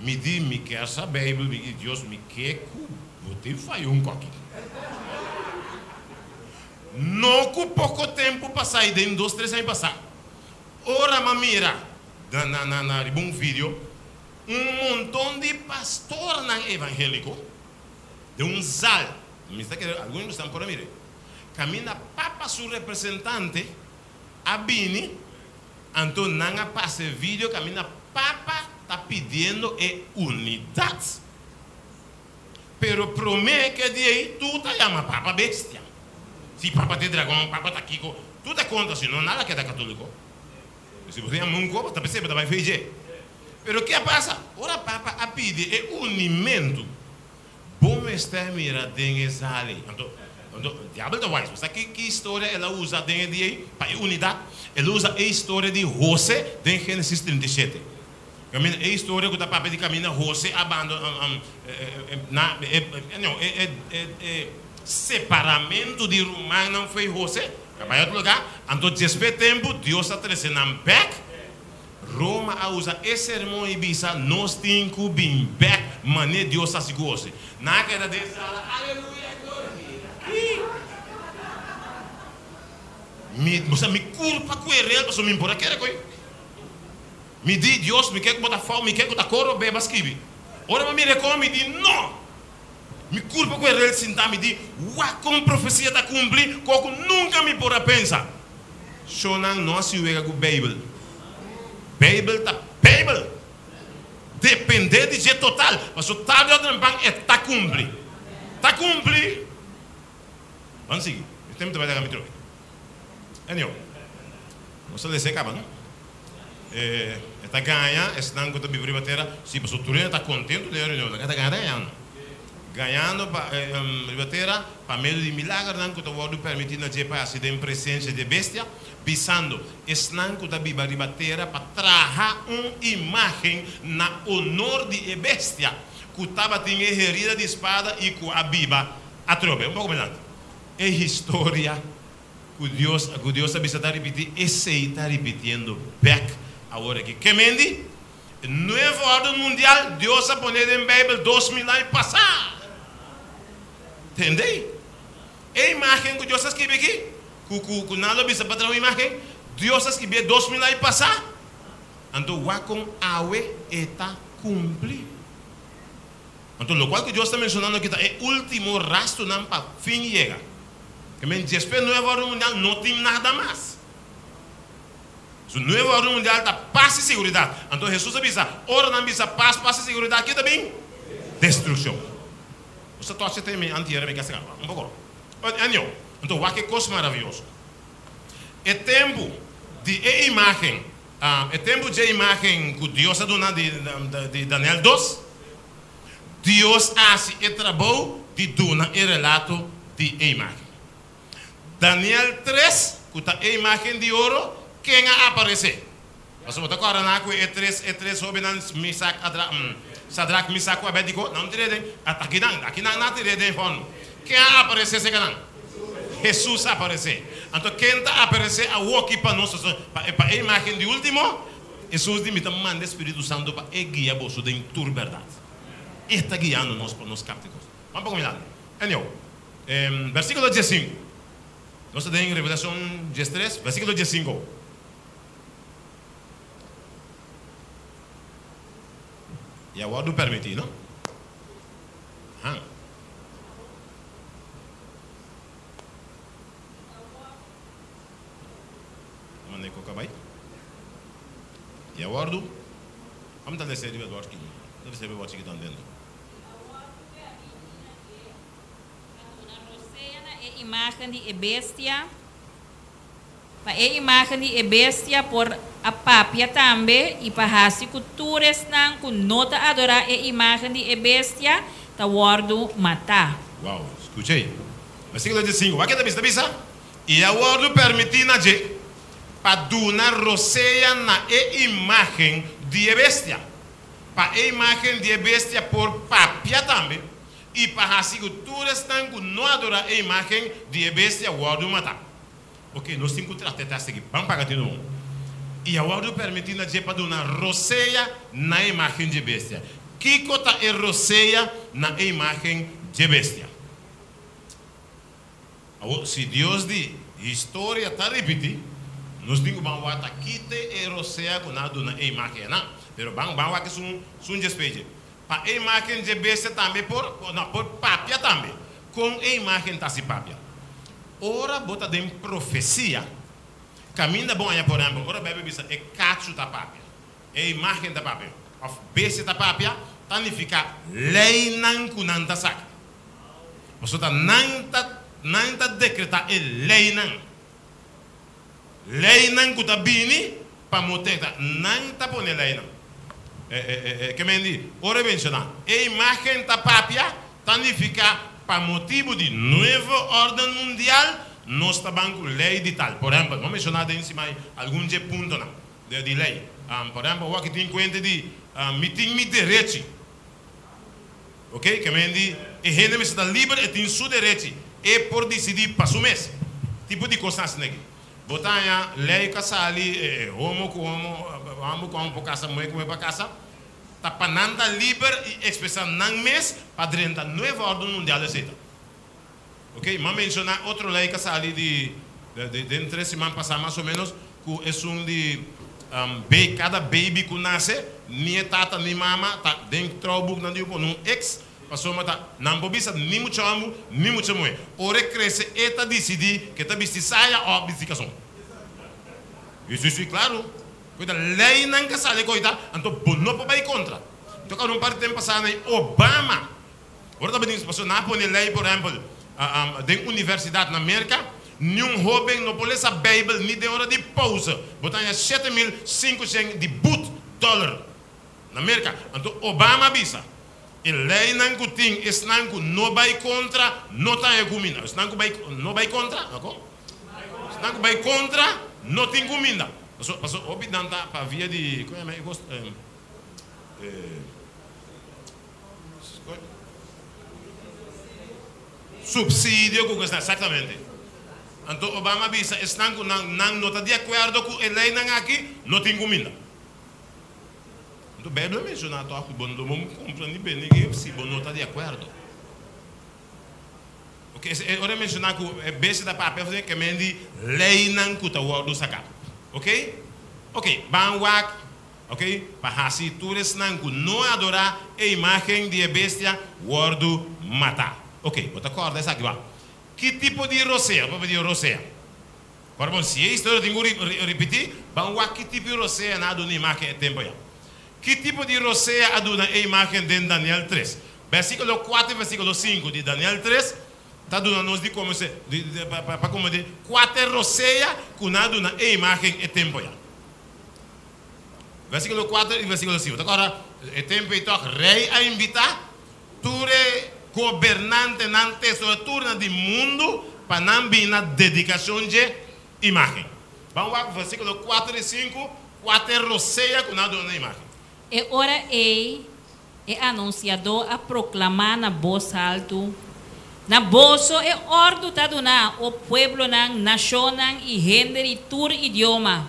Mi di, mi kier sa Beibel, mi di, Dios, mi ke ku bo tin faya un koki. No ku poko tempu pasá i den dos tres aña pasá, ora m'a mira na na na riba un video, Un monton di pastornan evangéliko den un zal, mi ta kere algun di boso por a mira, kaminda Papa su representante a bini, anto nan a pasa e video kaminda Papa ta pidiendo e unidat. Pero promé ke di ei tur ta yama Papa bestia. Si Papa ta e dragon, Papa ta kiko, tur ta kontra, si no nada keda katoliko. Si bo tin un kopa ta p'esei bo ta bai feij'é. Pero ke a pasa? Ora Papa a pidi e unimentu, bo mester mira den e zal ei. Anto, anto, diabel ta wise. Bo sa ki, ki historia el a usa den e dia ei pa e unidat? El a usa e historia di Hose den Genesis 37. Kaminda e historia ku ta papia di kaminda Hose a bando na e no e e e separamentu di rumannan fo'i Hose a bai otro lugá. Anto despues tempu Dios a trese nan bèk. Roma a usa e sermon i bisa nos tin ku bin bèk manera Dios a hasi ku Hose. Nan a keda den sala aleluya gloria. Mi bo sa mi kurpa ku e rel pasobra mi por a kere koe. Mi di, Dios, mi ke ku bo ta fou, mi ke ku ta koro beba skibi. Ora mi mira e kon, mi di, No! Mi kurpa ku e rel sintá, mi di, Wak kon profesia ta kumpli, ko ku nunka mi por a pensa. Shonnan no a si wega ku Beibel. Beibel ta Beibel! Dependé di dje total, pasobra tardi o trempan e ta kumpli. Ta kumpli! Ban sigui. Mi tempu ta bai laga mi trobe. Anyhow, nos a lesa e kaba, no? E ta gaña esnan ku ta biba riba tera? Sí, pasobra tur hende ta kontentu den e reunion. Ta gaña, ta gañando. Gañando pa riba tera pa medio di milagernan ku ta wòrdu permití na dje pa hasi den presensia di e bestia, bisando esnan ku ta biba riba tera pa traha un imágen na onor di e bestia ku tabatin e herida di spada i ku a biba atrobe. Un poko milanti. E historia Ku Dios, ku Dios a bisa ta ripití, esei ta ripitiendo bèk awor aki. Ke mendi? E nuevo órden mundial Dios a pone den Beibel 2000 aña pasá. Tende? E imágen ku Dios a skibi aki, ku, ku, ku nan lo bisa pa traha un imágen, Dios a skibié 2000 aña pasá. Anto wak kon awe e ta kumpli. Anto lokual ku Dios ta menshonando aki ta e último rastunan pa fin yega. Ke men despues Nuevo Orden Mundial no tin nada mas. Su Nuevo Orden Mundial ta pas i seguridat. Anto Hesus a bisa, ora nan bisa pas, pas i seguridat, ke ta bin? Destrukshon. Nos ta tochi te mi antier mi kasa kaba. Un poko. Anyhow, anto wak e kos maravioso. E tempu di e imágen, e tempu dje imágen ku Dios a duna di Daniel dos, Dios a hasi e trabou di duna e relato di e imágen. Daniel tres, ku ta e imágen di oro, ken a aparesé? Pasobra bo ta kòrda na ku e tres e tres hóbennan Misak, Adra, Sadrak, Misak ku Abednego, nan no tir'é den, ata akinan, akinan nan a tir'é den fòrnu. Ken a aparesé serka nan? Hesus a aparesé. Anto ken ta aparesé awoki pa nos, pa e imágen di último? Hesus di, Mi ta manda e Spiritu Santu pa e guia boso den tur bèrdat. E ta guiando nos pa nos kapta e kos. Ban poko mirando. Anyhow, versíkulo diesinku. Nos ta den Revelashon diestres, versíkulo diesinku. I a wòrdu permití, no? Han. Manda e koka bai. I a wòrdu. Amo ta lesa riba e bòrchi. Ta lesa riba e bòrchi ki ta andendo. Pa duna rosea na e imágen di e bestia, pa e imágen di e bestia por a papia tambe i pa hasi ku tur esnan ku no ta adorá e imágen di e bestia ta wòrdu matá. Wow, skucha ei. Versíkulo diesinku, wak e ta bisa? Ta bisa, I a wòrdu pèrmití na dje pa duna rosea na e imágen di e bestia, pa e imágen di e bestia por papia tambe i pa hasi ku tur esnan ku no adorá e imágen di e bestia wòrdu matá. Oke, nos tin ku trata e tèst aki. Ban paga tinu bon. I a wòrdu pèrmití na dje pa duna rosea na e imágen di e bestia. Kiko ta e rosea na e imágen dje bestia? Awor, si Dios di historia ta ripití, nos tin ku ban wak ta kite e rosea ku nan a duna e imágen nan. Pero ban ban wak esun sun dje speje. Pa e imágen dje bestia tambe por, no, por papia tambe. Kon e imágen ta hasi papia? Ora bo ta den profesia, kaminda bo haña, por ehèmpel, ora Beibel bisa e kachu ta papia, e imágen ta papia, òf bestia ta papia, ta nifiká leinan ku nan ta saka. Pasobra ta nan ta nan ta dekretá e leinan. Leinan ku ta bini pa mote ta nan ta pone leinan. E e e e ke men di ora e menshoná e imágen ta papia ta nifiká pa motibu di nuevo órden mundial nos ta ban ku lei di tal. Por ehèmpel, bo menshoná den simai algun dje puntonan di lei. Por ehèmpel, wak tin kuenta di. Mi tin mi derechi. Ok, ke men di e hende mester ta liber, e tin su derechi, e por disidí pa su mes. Tipo di kosnan asina aki. Bo ta haña lei ku a sali, homo ku homo, hòmber ku hòmber por kasa, muhé ku muhé por kasa, ta pa nan ta liber i ekspresá nan mes pa drenta nuevo órden mundial esei ta. Ok, m'a menshoná otro lei ku a sali di den tres siman pasá mas o ménos, ku esun di kada baby ku nase, ni e tata ni mama ta den trouwboeknan di un pone un X, pasobra ta nan por bisa ni mucha hòmber ni mucha muhé. Ora e krese e ta disidí ke ta bisti saya òf bisti kason. Si, si, klaru. Koita leinan ku a sali koita, anto bo no por bai kontra. Anto kaba un par di tempu pasá na Obama. Ora ta bini pasobra nan a pone lei, por ehèmpel, den universidat na Merka, niun hóben no por lesa Beibel ni den ora di pousa. Bo ta haña 7500 di but dòler na Merka. Anto Obama a bisa, e leinan ku tin esnan ku no bai kontra no ta haña kuminda. Esnan ku bai no bai kontra, ako? Esnan ku bai kontra no tin kuminda. Pasobra hopi nan ta pa via di, kon yama e kos? Subsidio ku esnan, exactamente. Anto Obama a bisa esnan ku nan nan no ta di akuerdo ku e leinan aki no tin kuminda. Anto Beibel a menshoná tòg ku bo no bo kumpra ni bende si bo no ta di akuerdo. Oke, e ora e menshoná ku e bestia ta papia ke men di leinan ku ta wòrdu saká. Oke? Oke, ban wak. Ok, pa hasi tur esnan ku no adorá e imágen di e bestia wòrdu matá. Ok, bo ta kòrda esaki wak. Ki tipo di rosea? Bo papia di rosea. Ora bon, si e historia tin ku ripití, ban wak ki tipo di rosea nan a duna e imágen e tempu ayá. Ki tipo di rosea a duna e imágen den Daniel tres? Versíkulo kuater i versíkulo sinku di Daniel tres ta duna nos di konosé, pa komprendé kuater rosea ku nan a duna e imágen e tempu ayá. Versíkulo kuater i versíkulo sinku. Ta kòrda e tempu ei tòg rei a invitá tur e gobernantenan, tesoraturnan di mundu pa nan bini na dedikashon dje imágen. Ban wak versíkulo kuater i sinku, kuater rosea ku nan a duna na imágen. E ora ei e anunsiadó a proklamá na bos haltu, Na boso e òrdu ta duná, o pueblonan, nashonnan i hende di tur idioma,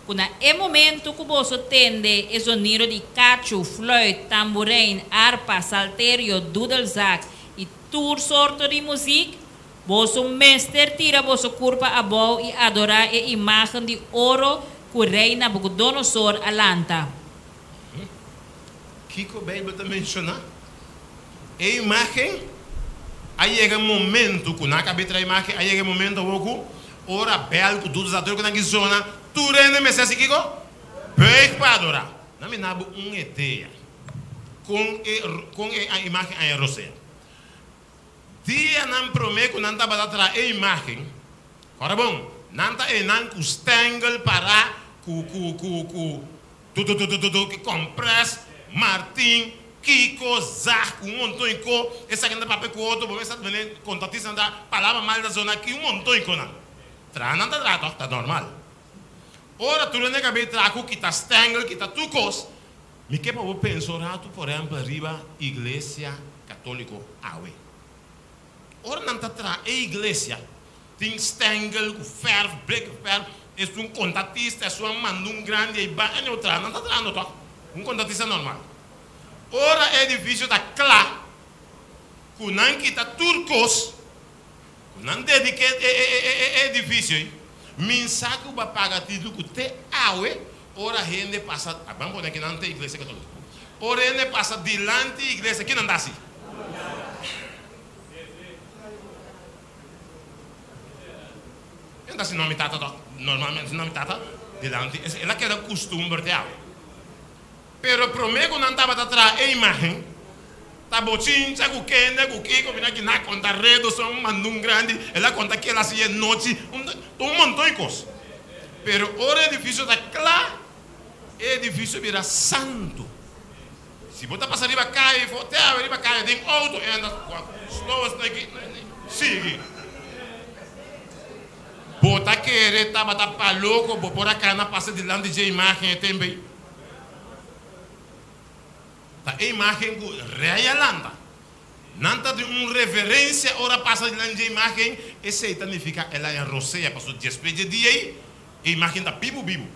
ku na e momentu ku boso tende e zonido di kachu, fluit, tamburein, arpa, salterio, dudelzak i tur sorto di muzik, boso mester tira boso kurpa abou i adorá e imágen di oro ku Rei Nabukodonosor a lanta. Kiko Beibel ta menshoná? E imágen a yega e momentu ku nan a kab'é traha imágen, a yega e momentu awor ku ora bèl ku dudelzak ku nan ki zona, tur hende mester hasi kiko? Buig pa adorá. Nan mi nabo un idea kon e kon e imágen a rosea. Dianan promé ku nan tabata traha e imágen, ora bon, nan ta einan ku stèngel pará ku ku ku ku Tututututu ki kompres, Martin, Kiko, Zag ku un monton i ko, esaki nan ta papia ku otro, bo mester bene kontatista nan ta palabra mal ta zona aki un monton i ko nan. Traha nan ta traha tòg, ta normal. Ora tur hende kab'é traha ku kita stèngel, kita tur kos, mi ke pa bo pensa un ratu por ehèmpel riba iglesia katóliko awe. Ora nan ta traha e iglesia, tin stengel ku fèrf, blek ku fèrf, esun kontatista, esun a manda un grandi ei bai, aneo traha, nan ta trahando tòg, un kontatista normal. Ora e edifisio ta kla, ku nan kita tur kos, ku nan dediké e edifisio ei, min sa ku bo a paga titulu ku te awe, ora hende pasa, ban pone aki nan ta iglesia katoliko, ora hende pasa dilanti iglesia, ki nan ta hasi? E ta si nomi tata tok, normalmente si nomi tata dilanti, el a keda kustumber te awe. Pero promé ku nan tabata traha e imágen, ta bochincha ku kende ku kiko bini aki nan a konta redo son mandun grandi, el a konta kila si e nochi, un monton di kos. Pero ora e edifisio ta kla, e edifisio bira santu. Si bo ta pasa riba kaya for te awe riba kaya den outo e anda slow slow aki sigui. Bo ta kere tabata pa loko bo por a kana pasa dilanti dje imagen e tempu ei? e imágen ku rei a lanta. Nan ta di un reverensia ora pasa dilanti dje imágen, esei ta nifiká el a haña rosea, pasobra despues dje dia ei e imágen ta bibu bibu.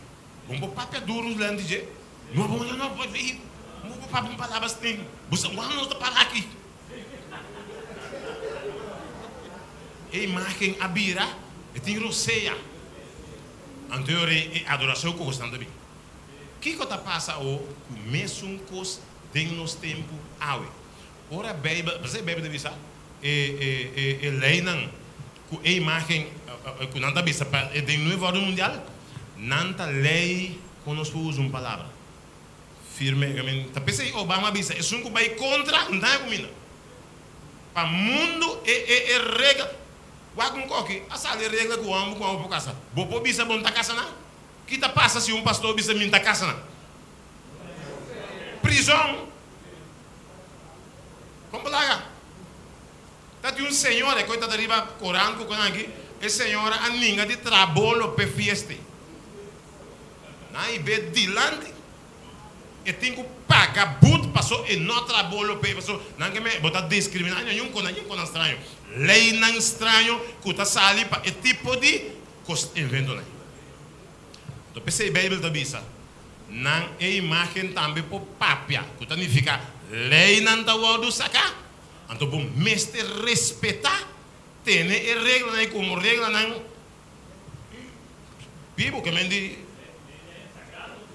Bo por papia duru dilanti dje? No, bo no por bo por papia un palabra asina. Bo sa wak nos ta para aki. E imágen a bira, e tin rosea. Anto e ora ei e adorashon ku kosnan ta bin. Kiko ta pasa awo ku mesun kos den nos tempu awe? Ora Beibel, pasobra e Beibel ta bisa e e e e leinan ku e imágen ku nan ta bisa pa den Nuevo Orden Mundial, nan ta lei kon nos por usa un palabra firme. I mean, ta p'esei Obama a bisa esun ku bai kontra no ta haña kuminda. Pa mundu e e e regla, wak un koki a sali e regla ku hòmber ku hòmber por kasa. Bo por bisa bo no ta kasa nan? Ki ta pasa si un pastor bisa mi no ta kasa nan? Prizòn. Kon bo laga? Ta tin un señora, e koe ta riba koran ku konan aki, e señora a ninga di traha bolo p'e fiesta. Nan a hib'é dilanti. E tin ku paga but paso e no a traha bolo p'e, paso nan ke me bo ta diskriminá. Ay, no, yun konan, yun konan straño. Leinan straño ku ta sali pa e tipo di kos inventonan. Anto p'esei Beibel ta bisa, Nan e imágen tambe por papia, ku ta nifiká leinan ta wòrdu saká. Anto bo mester respetá, tene e reglanan ei komo reglanan bibu, ke men di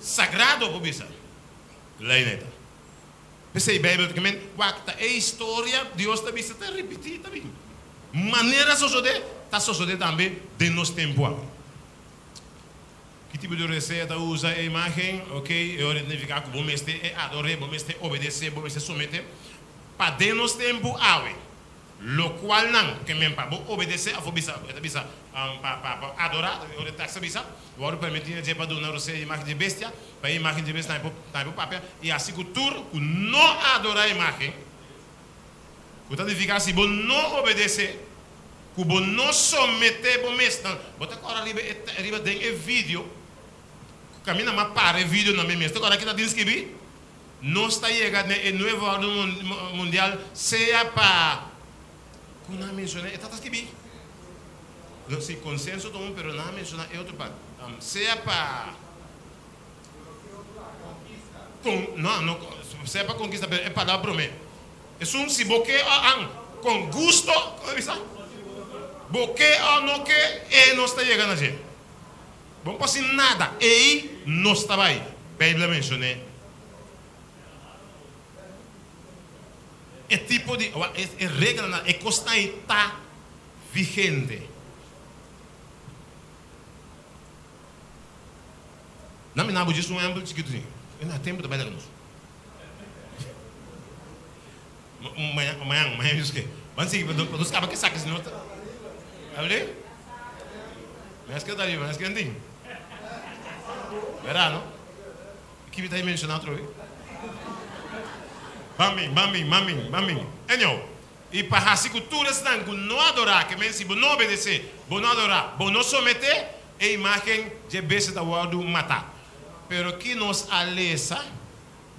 sagrado por bisa leinan ei ta. P'esei Beibel ta ke men wak ta e historia Dios ta bisa ta ripití ta bin. Manera sosodé ta sosodé tambe den nos tempu awe. Ki tipo di rosea ta usa e imágen? Ok, e ora ta nifiká ku bo mester e ador'é, bo mester obedesé, bo mester someté. Pa den nos tempu awe, lokual nan ke men pa bo obedesé òf bo bisa, e ta bisa pa pa pa adorá, e ora e tèks ta bisa, wòrdu permití na dje pa duna rosea di imágen dje bestia, pa e imágen dje bestia tambe por tambe por papia, i hasi ku tur ku no adorá e imágen, ku ta nifiká si bo no obedesé, Ku bo no someté bo mesnan. Bo ta kòrda riba e riba den e video ku kaminda m'a para e video na mi mes. Ta kòrda ki ta tin skibí? Nos ta yega den e nuevo orden mundial sea pa ku nan a menshoná e ta ta skibí. No, si konsenso ta un pero nan a menshoná e otro parti. Sea pa kon no no sea pa konkista pero e palabra promé. Esun si bo ke o an kon gusto, kon a bisa? Bo ke o no ke, e nos ta yega na dje. Bo no por hasi nada, ei nos ta bai. Beibel a menshoné e tipo di, e reglanan, e kosnan ei ta vigente. Nan mi na bo djis un ehempel chikitu sin. E na tempu ta bai laga nos. Mañan, mañan, mañan Dios ke. Ban sigui pa nos kaba ke saki si no ta. Abri? Mañan ske ta riba, mañan ske antin. Bera no? Ki mi ta menshoná otro be? Ban bin, ban bin, ban bin, ban bin. Anyhow, i pa hasi ku tur esnan ku no adorá, ke men si bo no obedesé, bo no adorá, bo no someté, e imágen dje bestia ta wòrdu matá. Pero ki nos a lesa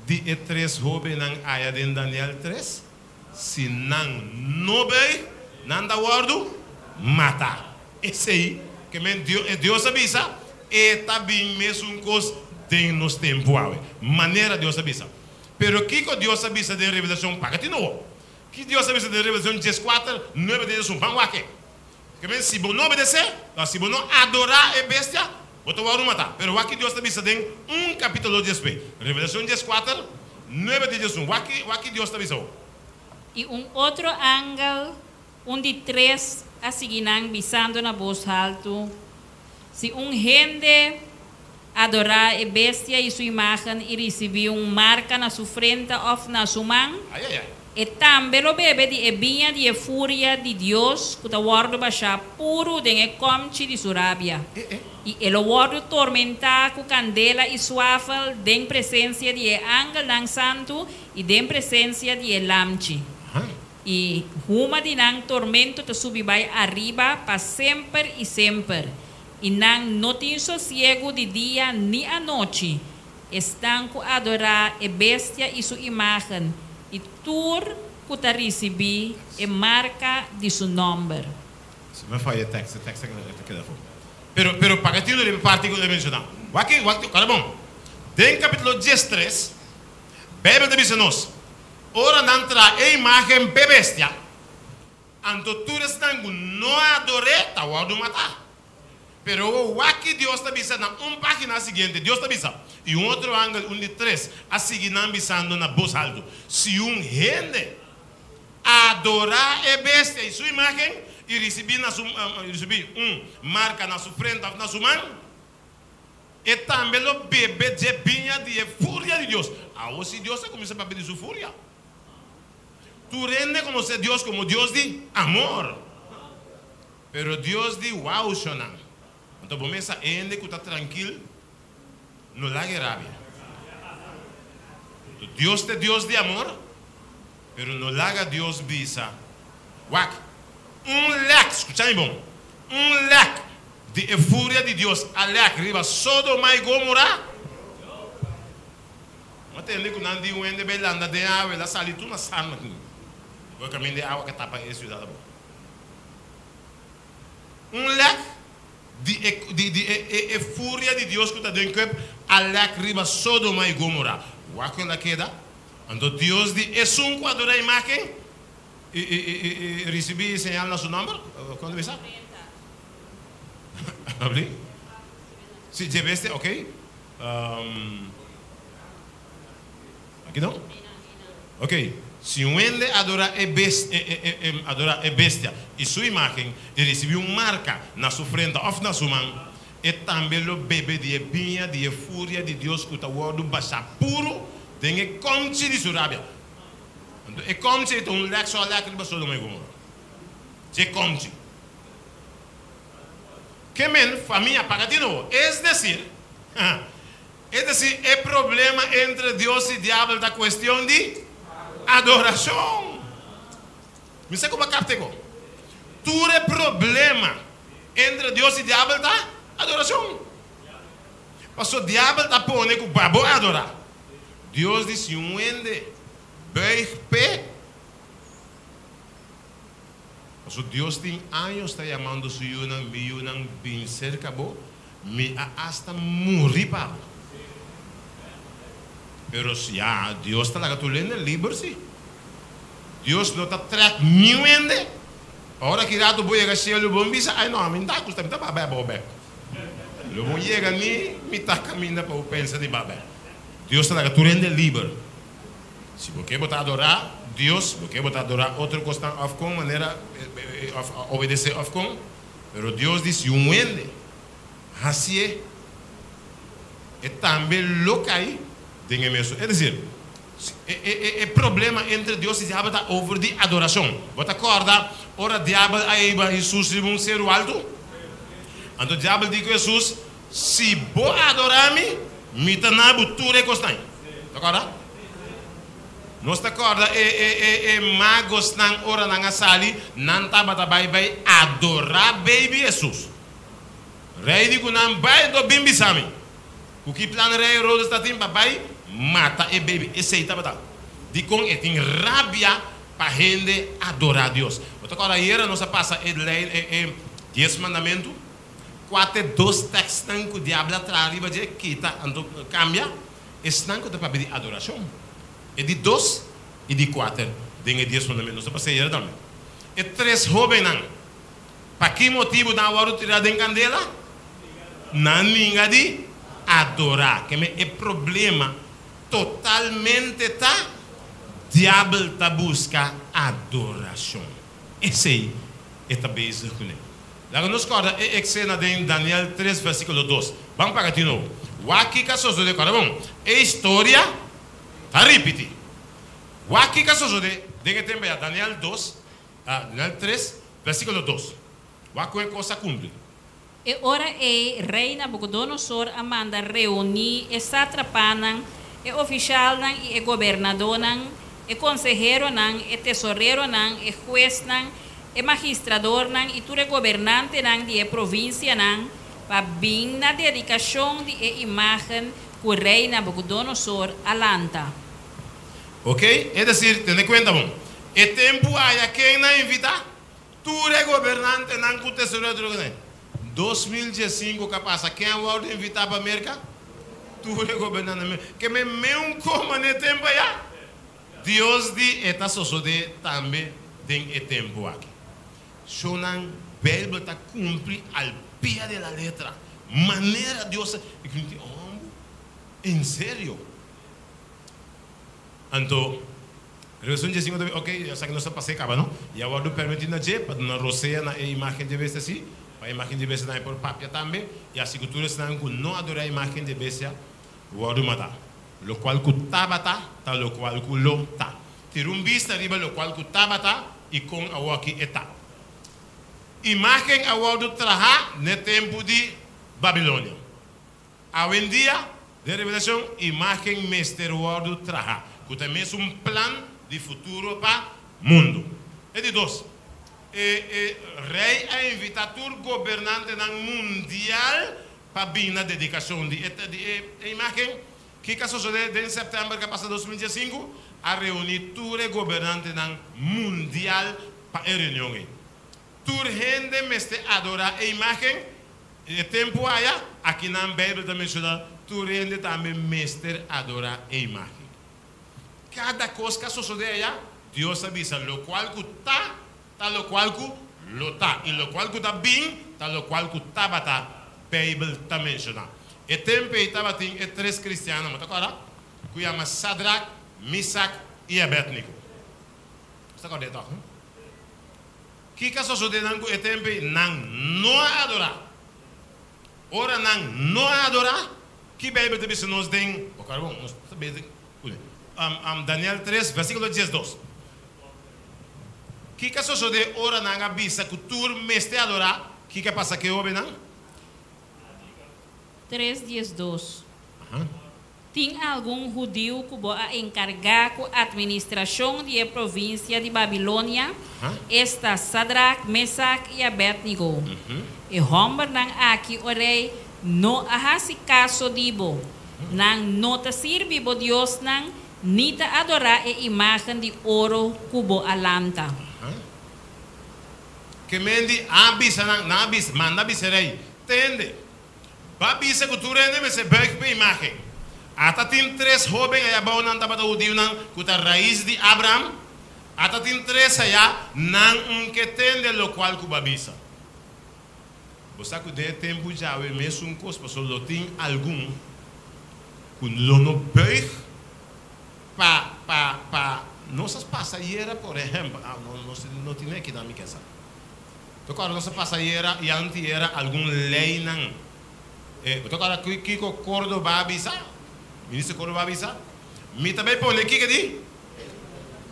di e tres hóbennan aya den Daniel tres? Si nan no bei, nan ta wòrdu matá. Esei ke men Dios a bisa, e ta bin mesun kos den nos tempu awe, manera Dios a bisa. Pero kiko Dios a bisa den Revelashon? Paga tin owo. Ki Dios a bisa den Revelashon dieskuater, nuebe te diesun? Ban wak e. Ke men si bo no obedesé, òf si bo no adorá e bestia, bo ta wòrdu matá. Pero wak ki Dios ta bisa den un kapítulo despues. Revelashon dieskuater, nuebe te diesun. Wak ki, wak ki Dios ta bisa bo. I un otro angel, un di tres, a sigui nan, bisando na bos haltu, Si un hende adorá e bestia i su imágen i risibí un marka na su frenta òf na su man, Ai, ai, ai. E tambe lo bebe di e biña di e furia di Dios ku ta wòrdu bashá puru den e kòmchi di su rabia, i e lo wòrdu tormentá ku kandela i suafel den presensia di e angelnan santu i den presensia di e Lamchi. I huma di nan tormento ta subi bai ariba pa semper i semper, i nan no tin sosiegu di dia ni anochi. Esnan ku adorá e bestia i su imágen, i tur ku ta risibí e marka di su nòmber. Si mi faya e tekst, e tekst ta keda afó. Pero, pero paga tino riba e parti ku ta menshoná. Wak, wak, kòrda bon. Den kapítulo 13, Beibel ta bisa nos, Ora nan traha e imágen p'e bestia, anto tur esnan ku no a ador'é ta wòrdu matá. Pero wak ki Dios ta bisa na un página siguiente. Dios ta bisa, I un otro angel, un di tres, a sigui nan bisando na bos haltu, Si un hende adorá e bestia i su imágen i risibí na su risibí un marka na su frente òf na su man, e tambe lo bebe dje biña di e furia di Dios. Awor si Dios a kuminsá papia di su furia. Tur hende konosé Dios komo Dios di amor. Pero Dios di wou shonan. Anto bo mesa hende ku ta trankil no laga e rabia. Anto Dios ta e Dios di amor, pero no laga Dios bisa, Wak, un lèk, skucha mi bon, un lèk di e furia di Dios a lèk riba Sodoma i Gomora. Bo a tende ku nan di un hende bai landa den awa, el a sali tur na sangre. Bo kaminda e awa ke tapa e siudat abou. Un lèk di e di di e e e furia di Dios ku ta den kuep a lèk riba Sodoma i Gomora. Wak ku el a keda? Anto Dios di esun ku adorá imágen i i i i i risibí señal na su nòmber, kon ta bisa? Abrí? Si, dje bestia, oké. Aki no? Ok, si un hende adorá e adorá e bestia i su imágen i risibí un marka na su frenta òf na su man, e tambe lo bebe di e biña di e furia di Dios ku ta wòrdu bashá puru den e kòmchi di su rabia. Anto e kòmchi ei ta un lèk so lèk riba Sodoma i Gomora. Dje kòmchi. Ke men famia paga di nobo. Es desir, Es decir, e problema entre Dios y diabel ta cuestion di adoracion. Mi sa cu bo a capta ego. Tur e problema entre Dios y diabel ta adoracion. Paso diabel ta pone cu pa bo adora. Dios di si un hende buig p'e, paso Dios tin años ta yamando su yunan, mi yunan bin cerca bo. Mi a asta muri pa bo. Pero ya, Dios ta laga tur hende liber si. Dios no ta trèk niun hende. Ora ki rato bo yega shelu bo bisa, ay no, ami no ta gusta, mi ta bai bo bèk. Lo bo yega ni mitá kaminda pa bo pensa di bai bèk. Dios ta laga tur hende liber. Si bo ke bo ta adorá Dios, bo ke bo ta adorá otro kosnan òf kon manera, òf obedesé òf kon. Pero Dios di si un hende hacié, e tambe lo cay den e mesun. Es decir, e problema entre Dios y diabel ta over di adoracion. Bo ta corda ora diabel a hiba Jesus riba un ceru alto? Anto diabel di cu Jesus, Si bo adora mi, mi ta na bo tur e cosnan. Ta corda? Nos ta kòrda e e e e magosnan ora nan a sali, nan tabata bai bai adorá baby Hesus. Rei di ku nan bai anto bin bisa mi, ku ki plan rei Herodes ta tin pa bai mata e baby? Esei tabata dikon e tin rabia pa hende adorá Dios. Bo ta kòrda ayera nos a pasa e lei e e dies mandamentu? Kua ta e dos tèkstnan ku diabel a traha riba dje? Kita anto kambia. Esnan ku ta papia di adorashon, e di dos i di kuater den e dies mandamentu. Nos ta pas'é ayera tambe. E tres hóbennan, pa ki motibu nan a wòrdu tirá den kandela? Nan ninga di adorá. Keme e problema totalmente ta diabel ta buska adorashon. Esei e ta bezig kuné. Laga nos kòrda e eksena den Daniel tres vèrsikulo dos. Ban paga di nobo. Wak kiko a sosodé. Kòrda bon, e historia ta ripití. Wak kiko a sosodé den e tempu ayá. Daniel dos, Daniel tres, vèrsikulo dos. Wak kon e kos a kumpli. E ora ei rei Nabukodonosor a manda reuní e sátrapanan, e ofishalnan i e gobernadónan, e konseheronan, e tesoreronan, e huesnan, e magistradornan i tur e gobernantenan di e provinsianan pa bin na dedikashon di e imágen ku rei Nabukodonosor a lanta. Ok, es decir, tene kuenta bon, e tempu aya ken nan invitá? Tur e gobernantenan ku tesorero tur e 2015 ku a pasa ken a wòrdu invitá pa Merka? Tur e gobernantenan. Ke men meun koma na e tempu aya? Dios di e ta sosodé tambe den e tempu aki. Shownan Bijbel ta cumpli al pie de la letra. Manera Dios a. I ku tin homber? En serio? Anto, Revelacion diesinco ta ok, ya sa cu nos ta pas'é caba, no? I a wordo permiti na dje pa duna rosea na e imagen dje bestia si, pa e imagen dje bestia tambe por papia tambe, i asi cu tur esnan cu no adora e imagen dje bestia wordo mata. Locual cu tabata, ta locual cu lo ta. Tira un bista riba locual cu tabata y con awoki e ta. Imagen a wordo traha n'e tempu di Babilonia. Awendia, den Revelacion, imagen mester wordo traha, cu ta mesun plan di futuro pa mundo. E di dos, e e rey a invita tur gobernantenan mundial pa bin na dedicacion di e di e imagen. Kiko a sosodé den sèptèmber ku a pasa 2015? A reuní tur e gobernantenan mundial pa e reunion ei. Tur hende mester adorá e imágen. E tempu aya, akinan Beibel ta menshoná, tur hende tambe mester adorá e imágen. Kada kos ku a sosodé aya, Dios a bisa, Lokual ku ta, ta lokual ku lo ta, i lokual ku ta bin, ta lokual ku tabata, Beibel ta menshoná. E tempu ei tabatin e tres kristiannan, bo ta kòrda? Ku yama Sadrak, Misak i Abednego. Bo ta kòrda e tòg, no? Kiko a sosodé nan ku e tempu ei? Nan no a adorá. Ora nan no a adorá, ki Beibel ta bisa nos den, bo kòrda bon, nos ta bezig ku Daniel tres, versíkulo 12. Kiko a sosodé ora nan a bisa ku tur mester adorá? Kiko a pasa ku e hóbennan? 3 12. Tin algun hudiu ku bo a enkargá ku atministrashon di e provinsia di Babilonia, esta Sadrak, Mesak i Abednego. E hòmbernan aki, o rei, no a hasi kaso di bo. Nan no ta sirbi bo diosnan ni ta adorá e imágen di oro ku bo a lanta. Ke men di a bisa nan, nan a bisa, manda bisa rei, Tende, Ba bisa ku tur hende mester buig p'e imágen. Ata tin tres hóben ayá bou nan tabata hudiunan ku ta rais di Abraham. Ata tin tres ayá, nan un ke tende lokual ku ba bisa. Bo sa ku den e tempu djawe mesun kos, pasobra lo tin algun ku lo no buig pa pa pa nos a pasa ayera por ehèmpel, ah no nos no tin aki nan mi ke sa. Ta kòrda nos a pasa ayera i antiera algun leinan. E, bo ta kòrda kiko Córdoba a bisa? Minister Córdoba a bisa, Mi ta bai pone kiko di?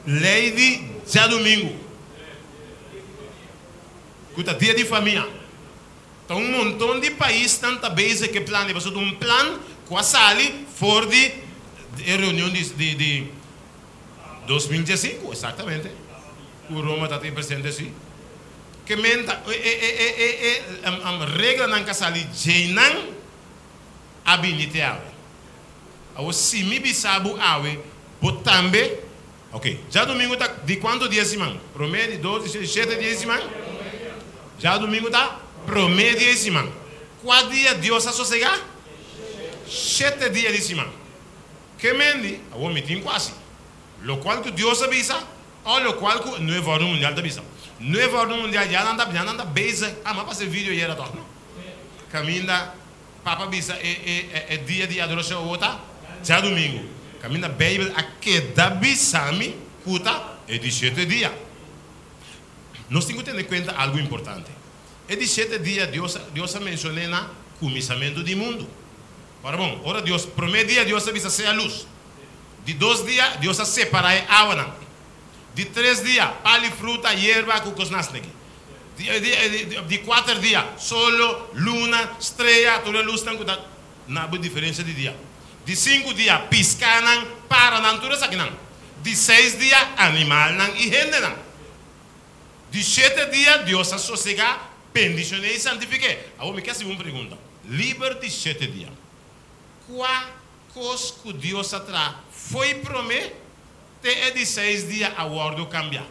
Lei di djadumingu, ku ta dia di famia. Ta un monton di paisnan ta bezig ku e plan ei, pasobra ta un plan ku a sali for di e reunion di di 2015, exactamente, cu Roma ta tin presente si. Ke men ta e e e e e reglanan ka sali djeinan a bini te awe. Awor si mi bisa bo awe, bo tambe, ok, djadumingu ta di cuanto dia siman? Prome, di dos, di tres, di shete dia di siman? Djadumingu ta prome dia di siman. Cua dia Dios a sosega? Shete dia di siman. Ke mendi, awor mi tin ku hasi lokual ku Dios a bisa òf lokual ku Nuevo Orden Mundial ta bisa. Nuevo Orden Mundial ya nan ta ya nan ta bezig, ah mi a pasa e video ayera tòg no? Kaminda Papa bisa e e e dia di adorashon awor ta djadumingu. Kaminda Beibel a keda bisa mi ku ta e di shete dia. Nos tin ku tene kuenta algu importante. E di shete dia Dios Dios a menshon'é na kuminsamentu di mundu. Ora bon, ora Dios, promé dia Dios a bisa sea lus. Di dos dia Dios a separá e awanan. Di tres dia, pal i fruta, yerba ku kosnasneki. Di, di, di, di kuater dia, solo, luna, strea, tur e lusnan ku ta na bo diferensia di dia. Di sinku dia, piskanan, paranan, tur esakinan. Di seis dia, animalnan i hendenan. Di shete dia Dios a sosegá, bendishoné i santifik'é. Awor mi ke hasi un pregunta. Liber di shete dia. Kua kos ku Dios a traha fo'i promé te e di seis dia a wòrdu kambiá.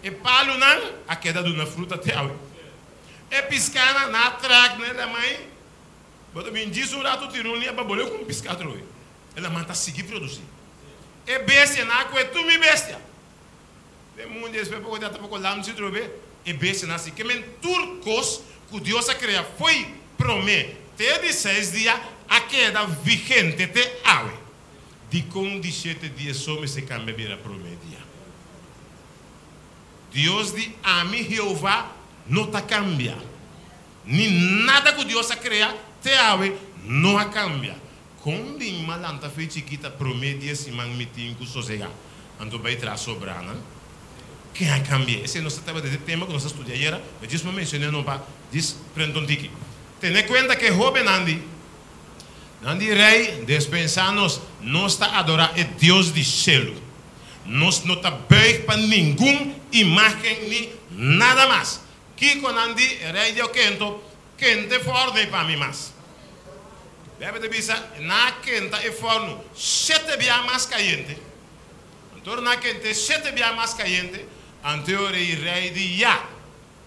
E palunan a keda duna fruta te awe. E piskánan nan a trèk na e lamai. Bo ta bin djis un ratu tira un liña pa bole ku un piská atrobe. E laman ta sigui produsí. E bestianan a kue tur mi bestia. Den mundu despues poko dia ta poko lamchi atrobe. E bestianan a sigui. Ke men tur kos ku Dios a krea fo'i promé te di seis dia a keda vigente te awe. Dikon di shete dia so mester kambia bira promé dia? Dios di ami, Jehová, no ta kambia. Ni nada ku Dios a krea te awe no a kambia. Kon bin m'a lanta fe chikita promé dia siman mi tin ku sosegá, anto bai tras sobranan? Ken a kambi'é? Esei nos ta tabata e tema ku nos a studia ayera, ma djis m'a menshoné no pa djis prende un tiki. Tene kuenta ku e hóbennan di nan di rei despensá nos, nos ta adorá e Dios di shelu. Nos no ta buig pa ningun imágen ni nada mas. Kiko nan di? E rei di okento, Kenta e fòrnu ei pa mi mas. Beibel ta bisa, Nan a kenta e fòrnu shete bia mas kayente. Anto ora nan a kent'é shete bia mas kayente, anto e ora ei rei di, Ya,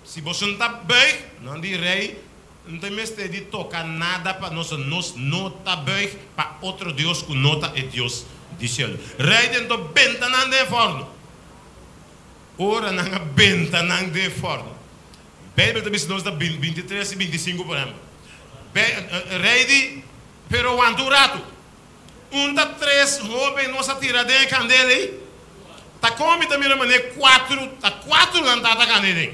si boso no ta buig, nan di rei, no ta mester di toka nada pa nos, nos no ta buig pa otro dios ku no ta e Dios di shelu. Rei di anto benta nan den e fòrnu. Ora nan a benta nan den e fòrnu. Beibel ta bisa nos na 23 i 25 por ehèmpel. Rei di, Pero wanta un ratu. Un ta tres hóben nos a tira den e kandela ei? Ta kon mi ta mira manera kuatru, ta kuatru nan ta ataka den den.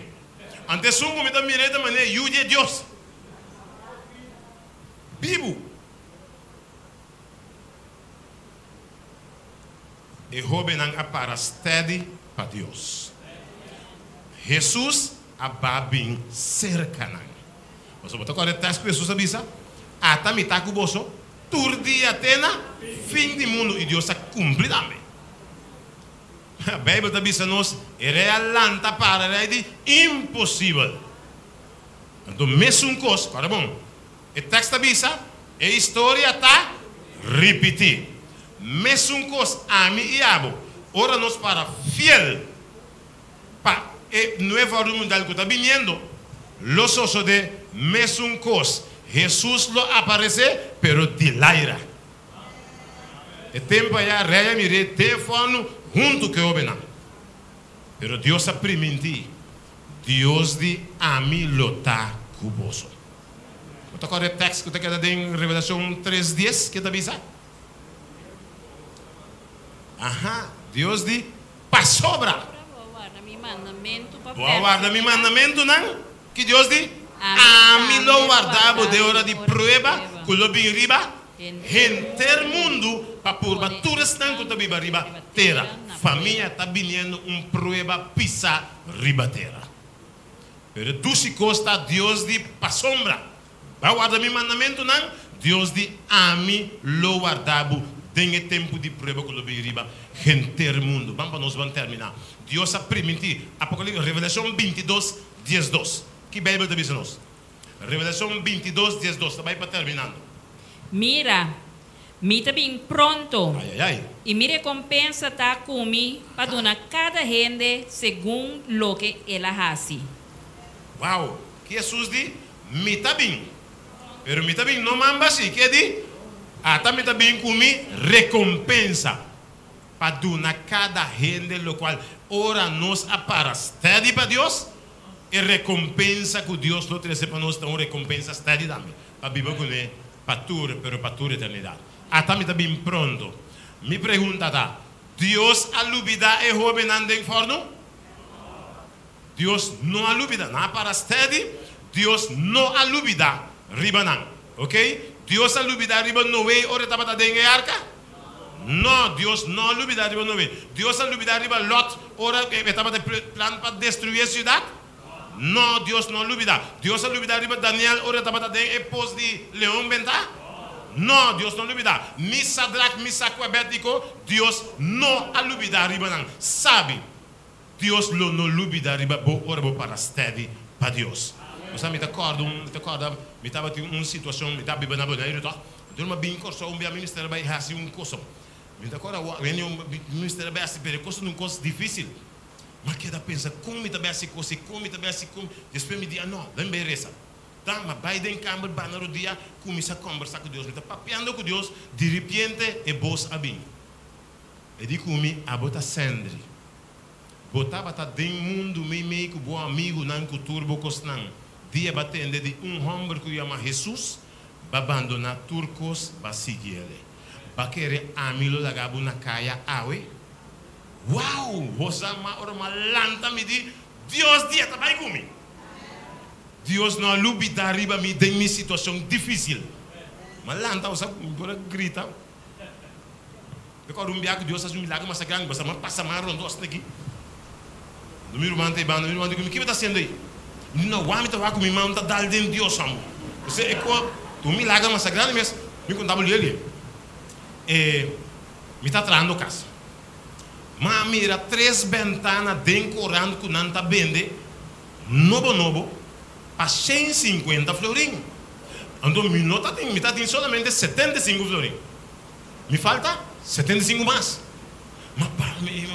Anto esun ku mi ta mira ei ta manera yu di e Dios. Bibu. E hóbennan a para steady pa Dios. Hesus a ba bin serka nan. Pasobra bo ta kòrda e tèks ku Hesus a bisa, Ata mi ta ku boso tur dia te na fin di mundu, i Dios a kumpli tambe. Beibel ta bisa nos, E rei a lanta para, e rei di, Imposibel! Anto mesun kos, kòrda bon, E tekst ta bisa, E historia ta ripití. Mesun kos ami i abo, ora nos para fiel pa e nuevo orden mundial ku ta biniendo, lo sosodé mesun kos. Hesus lo aparesé, pero di laira. E tempu ayá rei a mir'é den fòrnu huntu ku e hóbennan. Pero Dios a primintí, Dios di ami lo ta ku boso. Bo ta kòrda e tèks ku ta keda den Revelashon tres dies? Ke ta bisa? Aha, Dios di, Pasobra bo a warda mi mandamentunan, ki Dios di, Ami lo warda bo den ora di prueba ku lo bin riba henter mundu pa purba tur esnan ku ta biba riba tera. Famia, ta biniendo un prueba pisá riba tera. Pero e dushi kos ta Dios di pasobra Bo a warda mi mandamentunan, Dios di ami lo warda bo den e tempu di prueba ku lo bin riba henter mundu. Ban pa nos ban terminá. Dios a primintí, Apokalipsis, Revelashon 22, 12. Ki Beibel ta bisa nos? Revelashon 22, 12. Ta bai pa terminando. Mira, mi ta bin pronto, Ai, ai, ai. i mi rekompensa ta ku mi pa duna kada hende segun loke el a hasi. Wow! Ki Hesus di? Mi ta bin. Pero mi ta bin no man bashí. Ke di? Ata mi ta bin ku mi rekompensa pa duna kada hende lokual. Ora nos a para steady pa Dios, e rekompensa ku Dios lo trese pa nos ta un rekompensa steady tambe, pa biba kuné pa tur, pero pa tur eternidat. Ata mi ta bin pronto. Mi pregunta ta, Dios a lubidá e hóbennan den fòrnu? Dios no a lubida. Nan a para steady, Dios no a lubida riba nan. Ok? Dios a lubida riba Noé ora e tabata den e arka? No, Dios no a lubida riba Noé. Dios a lubida riba Lot ora e tabata e plan pa destruí e siudat? No, Dios no a lubida. Dios a lubida riba Daniel ora e tabata den e pos di leon bentá? No, Dios no a lubida. Ni Sadrak, Misak ku Abednego, Dios no a lubida riba nan. Sabi, Dios lo no lubida riba bo ora bo para steady pa Dios. Bo sa mi ta kòrda un, mi ta kòrda mi tabatin un situashon, mi ta biba na Boneiru tòg, anto mi a bin Kòrsou un bia mi mester a bai hasi un koso. Mi ta kòrda awor, mi mester a bai hasi, pero e kos ta un kos difísil. Mi a keda pensa kon mi ta bai hasi kos ei, kon mi ta bai hasi, kon. Despues mi di, a no, laga mi bai resa. Ta, mi a bai den kamber, banda rodia, kuminsá kòmbersá ku Dios. Mi ta papiando ku Dios, diripiente e bos a bin. E di ku mi, Abo ta Sendri. Bo tabata den mundu meimei ku bo amigunan ku tur bo kosnan. Dia b'a tende di un hòmber ku yama Hesus, b'a bandoná tur kos, b'a sigui el. B'a kere ami lo laga bo na kaya awe? Wow! Bo sa ma ora m'a lanta mi di, Dios dia ta bai ku mi! Dios no a lubidá riba mi den mi situashon difísil. M'a lanta, bo sa, mi por a grita. Mi acorda un bia cu Dios haci un milagro masa grandi, basta mi a pasa man rond asina aki. Anto mi ruman ta e banda, mi ruman di cu mi, Kico bo ta haciendo ey? Mi di, No, wak mi ta wak cu mi man ta dal den Dios amo. Pasobra e co ta un milagro masa grandi mes. Mi conta bo lieli. E, mi ta trahando cas. Ma a mira tres bentana den corant cu nan ta bende nobo nobo pa 150 florin. Anto mi no ta tin, mi ta tin solamente 75 florin. Mi falta 75 mas. Ma pa mi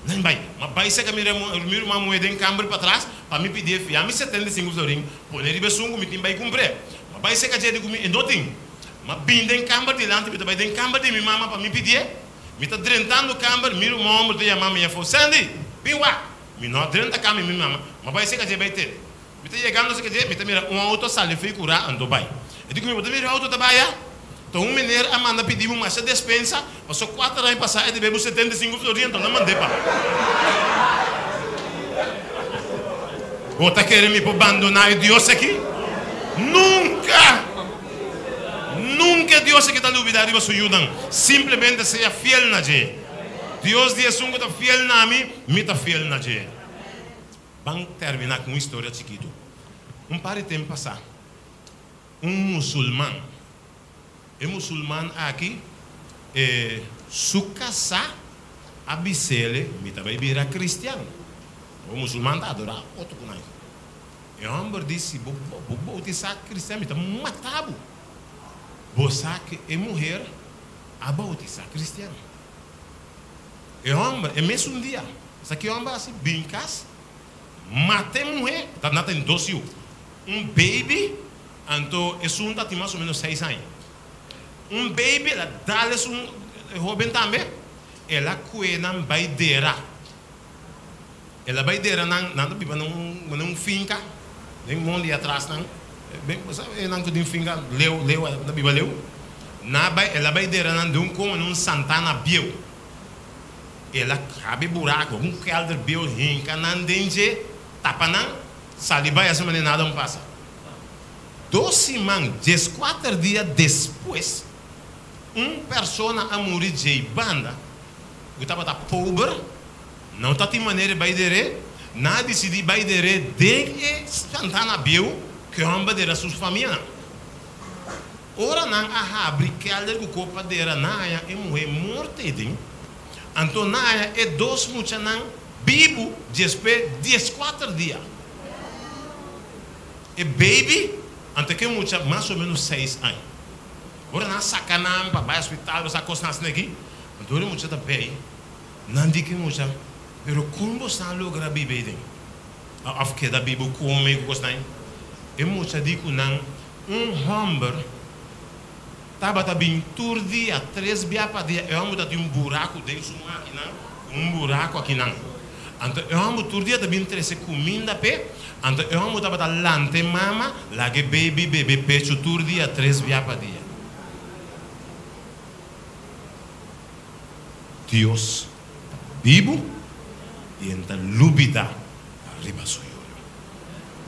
nan bai. Ma bai seka mi mi ruman muhé den kamber patras pa mi pidié fia mi 75 florin pone riba esun ku mi tin bai kumpr'é. Ma bai seka dje di ku mi e no tin. Ma bin den kamber dilanti mi ta bai den kamber di mi mama pa mi pidié. Mi ta drentando kamber mi ruman homber ta yama mi afó, Sandy, bin wak! Mi no a drenta kamber mi mama. Ma bai seka dje bai tene. Mi ta yegando asina dje, mi ta mira un auto a sali fo'i kurá anto bai. E di ku mi, Bo ta mira e auto ta bai ya? Ta un meneer a manda pidi bo masha despensa, paso kuater aña pasá e debe bo 75 florin anto nan mand'é pa bo. Bo ta kere mi por bandoná e Dios aki? Nunka! Nunka e Dios aki ta lubidá riba su yunan. Simplemente sea fiel na dje. Dios di esun ku ta fiel na mi, mi ta fiel na dje. Ban terminá ku un historia chikitu. Un par di tempu pasá, un musulman, e musulman aki, e su kasá a bis'ele, Mi ta bai bira kristian. Bo musulman ta adorá otro ku nan. E hòmber di, Si bo bo boutisá kristian, mi ta mata bo. Bo sa ku e muher a boutisá kristian. E hòmber, e mesun dia, sa ki hòmber hasi? Bin kas, mata e muhé, ta nan tin dos yu, un baby, anto esun ta tin mas o ménos seis aña. Un baby, el a dal esun hóben tambe, el a kue nan bai dera. El a bai dera nan, nan ta biba na un, na un finka, den mondi atras nan, bo sa e nan ku tin finka leu, leu, ta biba leu. Nan a bai, el a bai dera nan den un komo den un santana bieu. El a habi buraku, un kelder bieu hinka nan den dje, tapa nan, sali bai asina manera nada no pasa. Dos siman, dieskuater dia despues, un persona a muri djei banda ku tabata pober, no ta tin manera di bai der'é, nan a disidí bai der'é den e santana bieu ku e hòmber dera su famianan. Ora nan a habri kelder ku kopa dera nan haña e muhé morto eden, anto nan haña e dos muchanan bibu djespe 14 dia. E baby anto ke mucha mas o menos seis aña. Ora nan a saka nan pa bai hospital pa sa kosnan asina aki, anto ora e mucha ta bei, nan di ku e mucha, Pero kon bo sa logra biba eden? Òf keda bibu kome ku kosnan? E mucha di ku nan, Un hòmber tabata bin tur dia, tres bia pa dia. E hòmber ta tin un buraku den su man akinan ku un buraku akinan. Anto e hòmber tur dia ta bin trese kuminda p'e. Anto e hòmber tabata lanta e mama, laga e beibi bebe pechu tur dia, tres bia pa dia. Dios ta bibu i e no ta lubidá riba su yunan.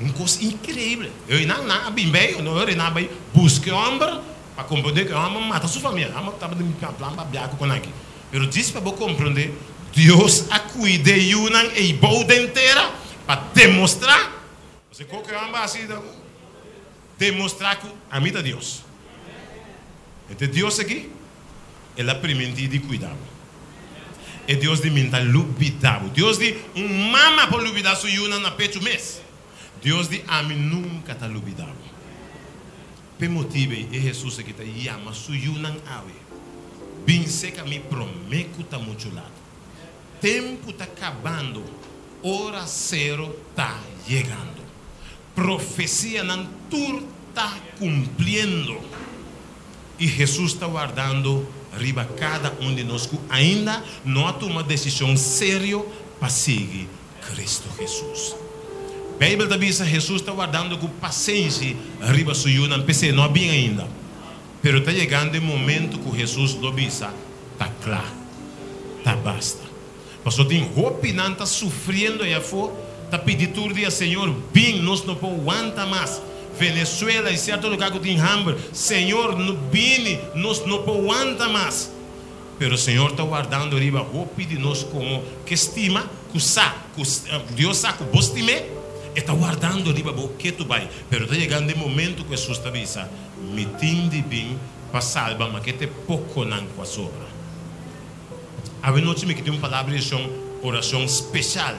Un kos inkreibel. E nan nan a bin bei, no ora nan a bai buska e hòmber pa komprondé ku e hòmber mata su famia. E hòmber tabata den plan pa biaha ku nan aki. Pero djis pa bo komprondé, Dios a kuida e yunan ei bou den tera pa demostrá, pasobra koke hòmber hasi ta demostrá ku ami ta Dios. E Dios aki, el a primintí di kuida bo. E Dios di mi ta lubidá bo. Dios di, un mama por lubidá su yunan na pechu mes. Dios di ami nunka ta lubidá bo. P'e motibu ei e Hesus aki ta yama su yunan awe, Bin seka mi promé ku ta muchu lat. Tempu ta kabando, ora sero ta yegando. Profesianan tur ta kumpliendo i Hesus ta wardando riba kada un di nos ku ainda no a tuma desishon serio pa sigui Kristu Hesus. Beibel ta bisa Hesus ta wardando ku pasenshi riba su yunan p'esei no a bin ainda. Pero ta yegando e momento ku Hesus lo bisa, Ta kla, ta basta. Pasobra tin hopinan ta sufriendo ei afó, ta pidi tur dia, Señor, bin, nos no por wanta mas. Venezuela i sierto lugá ku tin hamber, Señor, bini, nos no por wanta mas. Pero Señor ta wardando riba hopi di nos komo ke stima, ku sa ku Dios sa ku bo stim'é, E ta wardando riba bo ketu bai. Pero ta yegando e momento ku Hesus ta bisa, Mi tin di bin pa salba ma ke te pokonan ku a sobra. Awe nochi mi ke tin un palabra di shon orashon speshal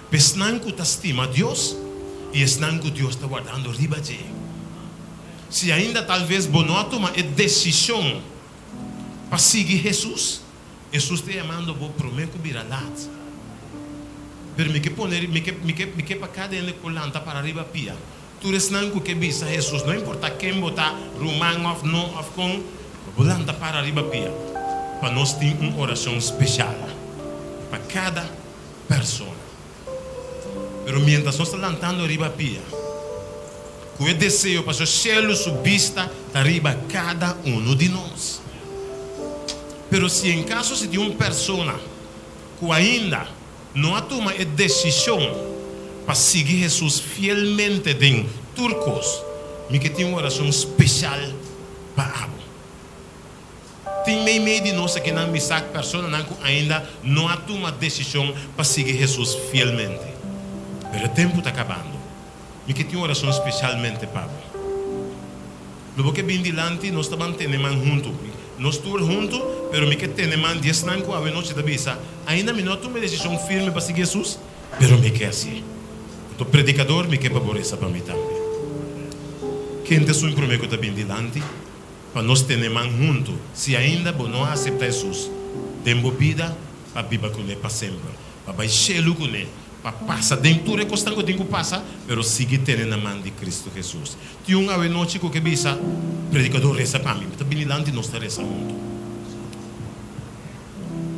pa esnan ku ta stima Dios i esnan ku Dios ta wardando riba dje. Si ainda talves bo no a tuma e desishon Pa sigui Hesus, Hesus ta yamando bo promé ku bira lat. Pero mi ke pone, mi ke, mi ke, mi ke pa kada hende ku lanta para riba pia. Tur esnan ku ke bisa Hesus, no importá ken bo ta, ruman òf no òf kon, bo lanta para riba pia pa nos tin un orashon speshal pa kada persona. Pero mientras nos ta lantando riba pia, ku e deseo pasobra shelu su bista ta riba kada unu di nos. Pero si en kaso si tin un persona ku ainda no a tuma e desishon pa sigui Hesus fielmente den tur kos, mi ke tin un orashon speshal pa abo. Tin meimei di nos akinan misak personanan ku ainda no a tuma desishon pa sigui Hesus fielmente. Pero e tempu ta kabando. Mi ke tin un orashon spesialmente pa bo. Lo bo ke bin dilanti, nos ta ban tene man huntu. Nos tur huntu, pero mi ke tene man di esnan ku awenochi ta bisa, Ainda mi no a tuma e desishon firme pa sigui Hesus, pero mi ke hasié. Anto predikador, mi ke pa bo resa pa mi tambe. Ken ta esun promé ku ta bin dilanti? Pa nos tene man huntu, si ainda bo no a aseptá Hesus den bo bida pa biba kuné pa semper, pa bai shelu kuné, pa pasa den tur e kosnan ku tin ku pasa, pero sigui tene na man di Kristu Hesus. Tin un awenochi ku ke bisa, Predikador resa pa mi. Mi ta bini lanti nos ta resa huntu.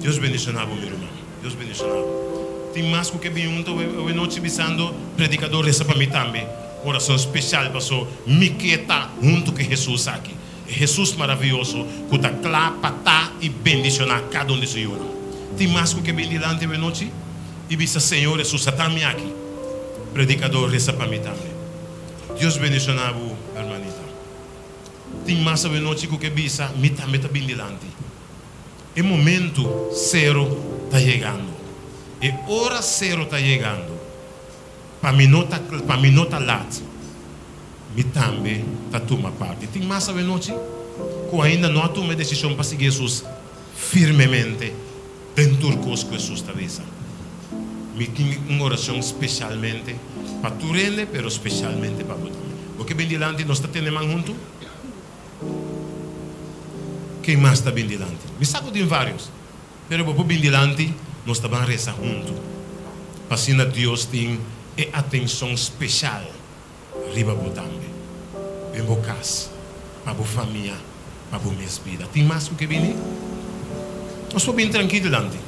Dios bendishoná bo mi ruman. Dios bendishoná bo. Tin mas ku ke bini huntu awenochi bisando, Predikador resa pa mi tambe. Orason spesial paso mi ke ta huntu ku e Hesus aki. E Hesus maravioso ku ta kla pa ta i bendishoná kada un di su yunan. Tin mas ku ke bini dilanti awenochi i bisa, Señor Hesus, a ta mi aki. Predikador resa pa mi tambe. Dios bendishoná bo hermanita. Tin mas awenochi ku ke bisa, Mi tambe ta bini dilanti. E momento sero ta yegando. E ora sero ta yegando. Pa mi no ta pa mi no ta lat. Mi tambe ta tuma parti. Tin mas awenochi ku ainda no a tuma e desishon pa sigui Hesus firmemente den tur kos ku Hesus ta bisa. Mi tin un orashon speshalmente pa tur hende, pero speshalmente pa bo tambe. Bo ke bin dilanti nos ta tene man huntu? Ken mas ta bin dilanti? Mi sa ku tin vários, pero bo por bin dilanti, nos ta ban resa huntu, pa asina Dios tin e atenshon speshal riba bo tambe, den bo kas, pa bo famia, pa bo mes bida. Tin mas ku ke bini? Nos por bin trankil dilanti.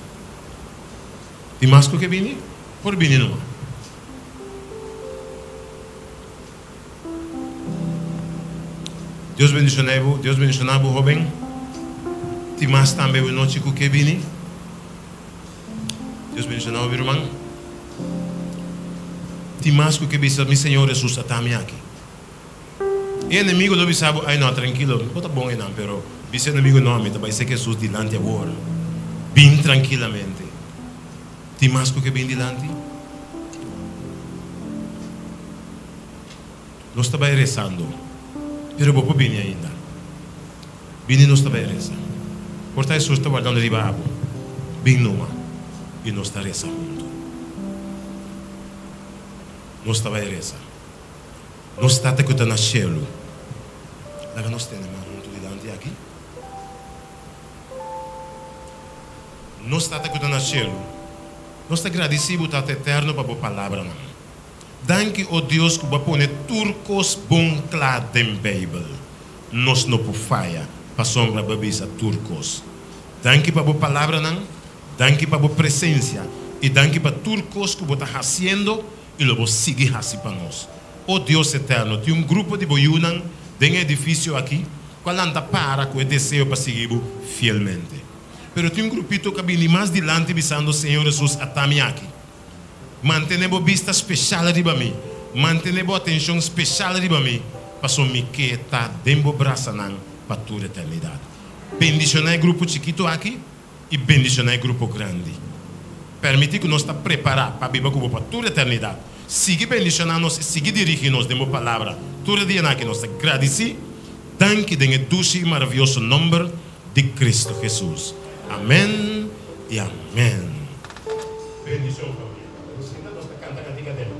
Tin mas ku ke bini? Por bini numa. Dios bendiciona bo, Dios bendiciona bo hoben. Tin mas tambe bo nochi cu ke bini. Dios bendiciona bo mi ruman. Tin mas cu ke bisa mi Señor Jesus a ta mi aki. E enemigo lo bisa bo, ay no, trankilo, bo ta bon einan, pero bisa e enemigo no, mi ta bay sek Jesus dilanti awor. Bin trankilamente. Tin mas cu ke bin dilanti? Nos ta bai rezando, pero bo por bini ainda. Bini nos ta bai reza. Por ta Hesus ta wardando riba abo. Bin numa i nos ta reza huntu. Nos ta bai resa. Nos Tata ku ta na shelu, laga nos tene man huntu dilanti aki. Nos Tata ku ta na shelu, nos ta gradisí bo, Tata Eterno, pa bo palabranan. Danki, o Dios, ku bo a pone tur kos bon kla den Beibel. Nos no por faya, pasobra bo a bisa tur kos. Danki pa bo palabranan, danki pa bo presensia i danki pa tur kos ku bo ta hasiendo i lo bo sigui hasi pa nos. O Dios Eterno, tin un grupo di bo yunan den e edifisio aki ku a lanta para ku e deseo pa sigui bo fielmente. Pero tin un grupito ku a bini mas dilanti bisando, Señor Hesus, ata mi aki. Mantené bo bista speshal riba mi, mantené bo atenshon speshal riba mi, paso mi ke ta den bo brasanan pa tur eternidat. Bendishoná e grupo chikitu aki i bendishoná e grupo grandi. Permití ku nos ta prepará pa biba ku bo pa tur eternidat. Sigui bendishoná nos i sigui dirigí nos den bo Palabra tur e dianan aki. Nos ta gradisí. Danki den e dushi i maravioso nòmber di Kristu Hesus. Amèn i amèn. Bendishon familia. Nos sinta nos ta kanta kantika den.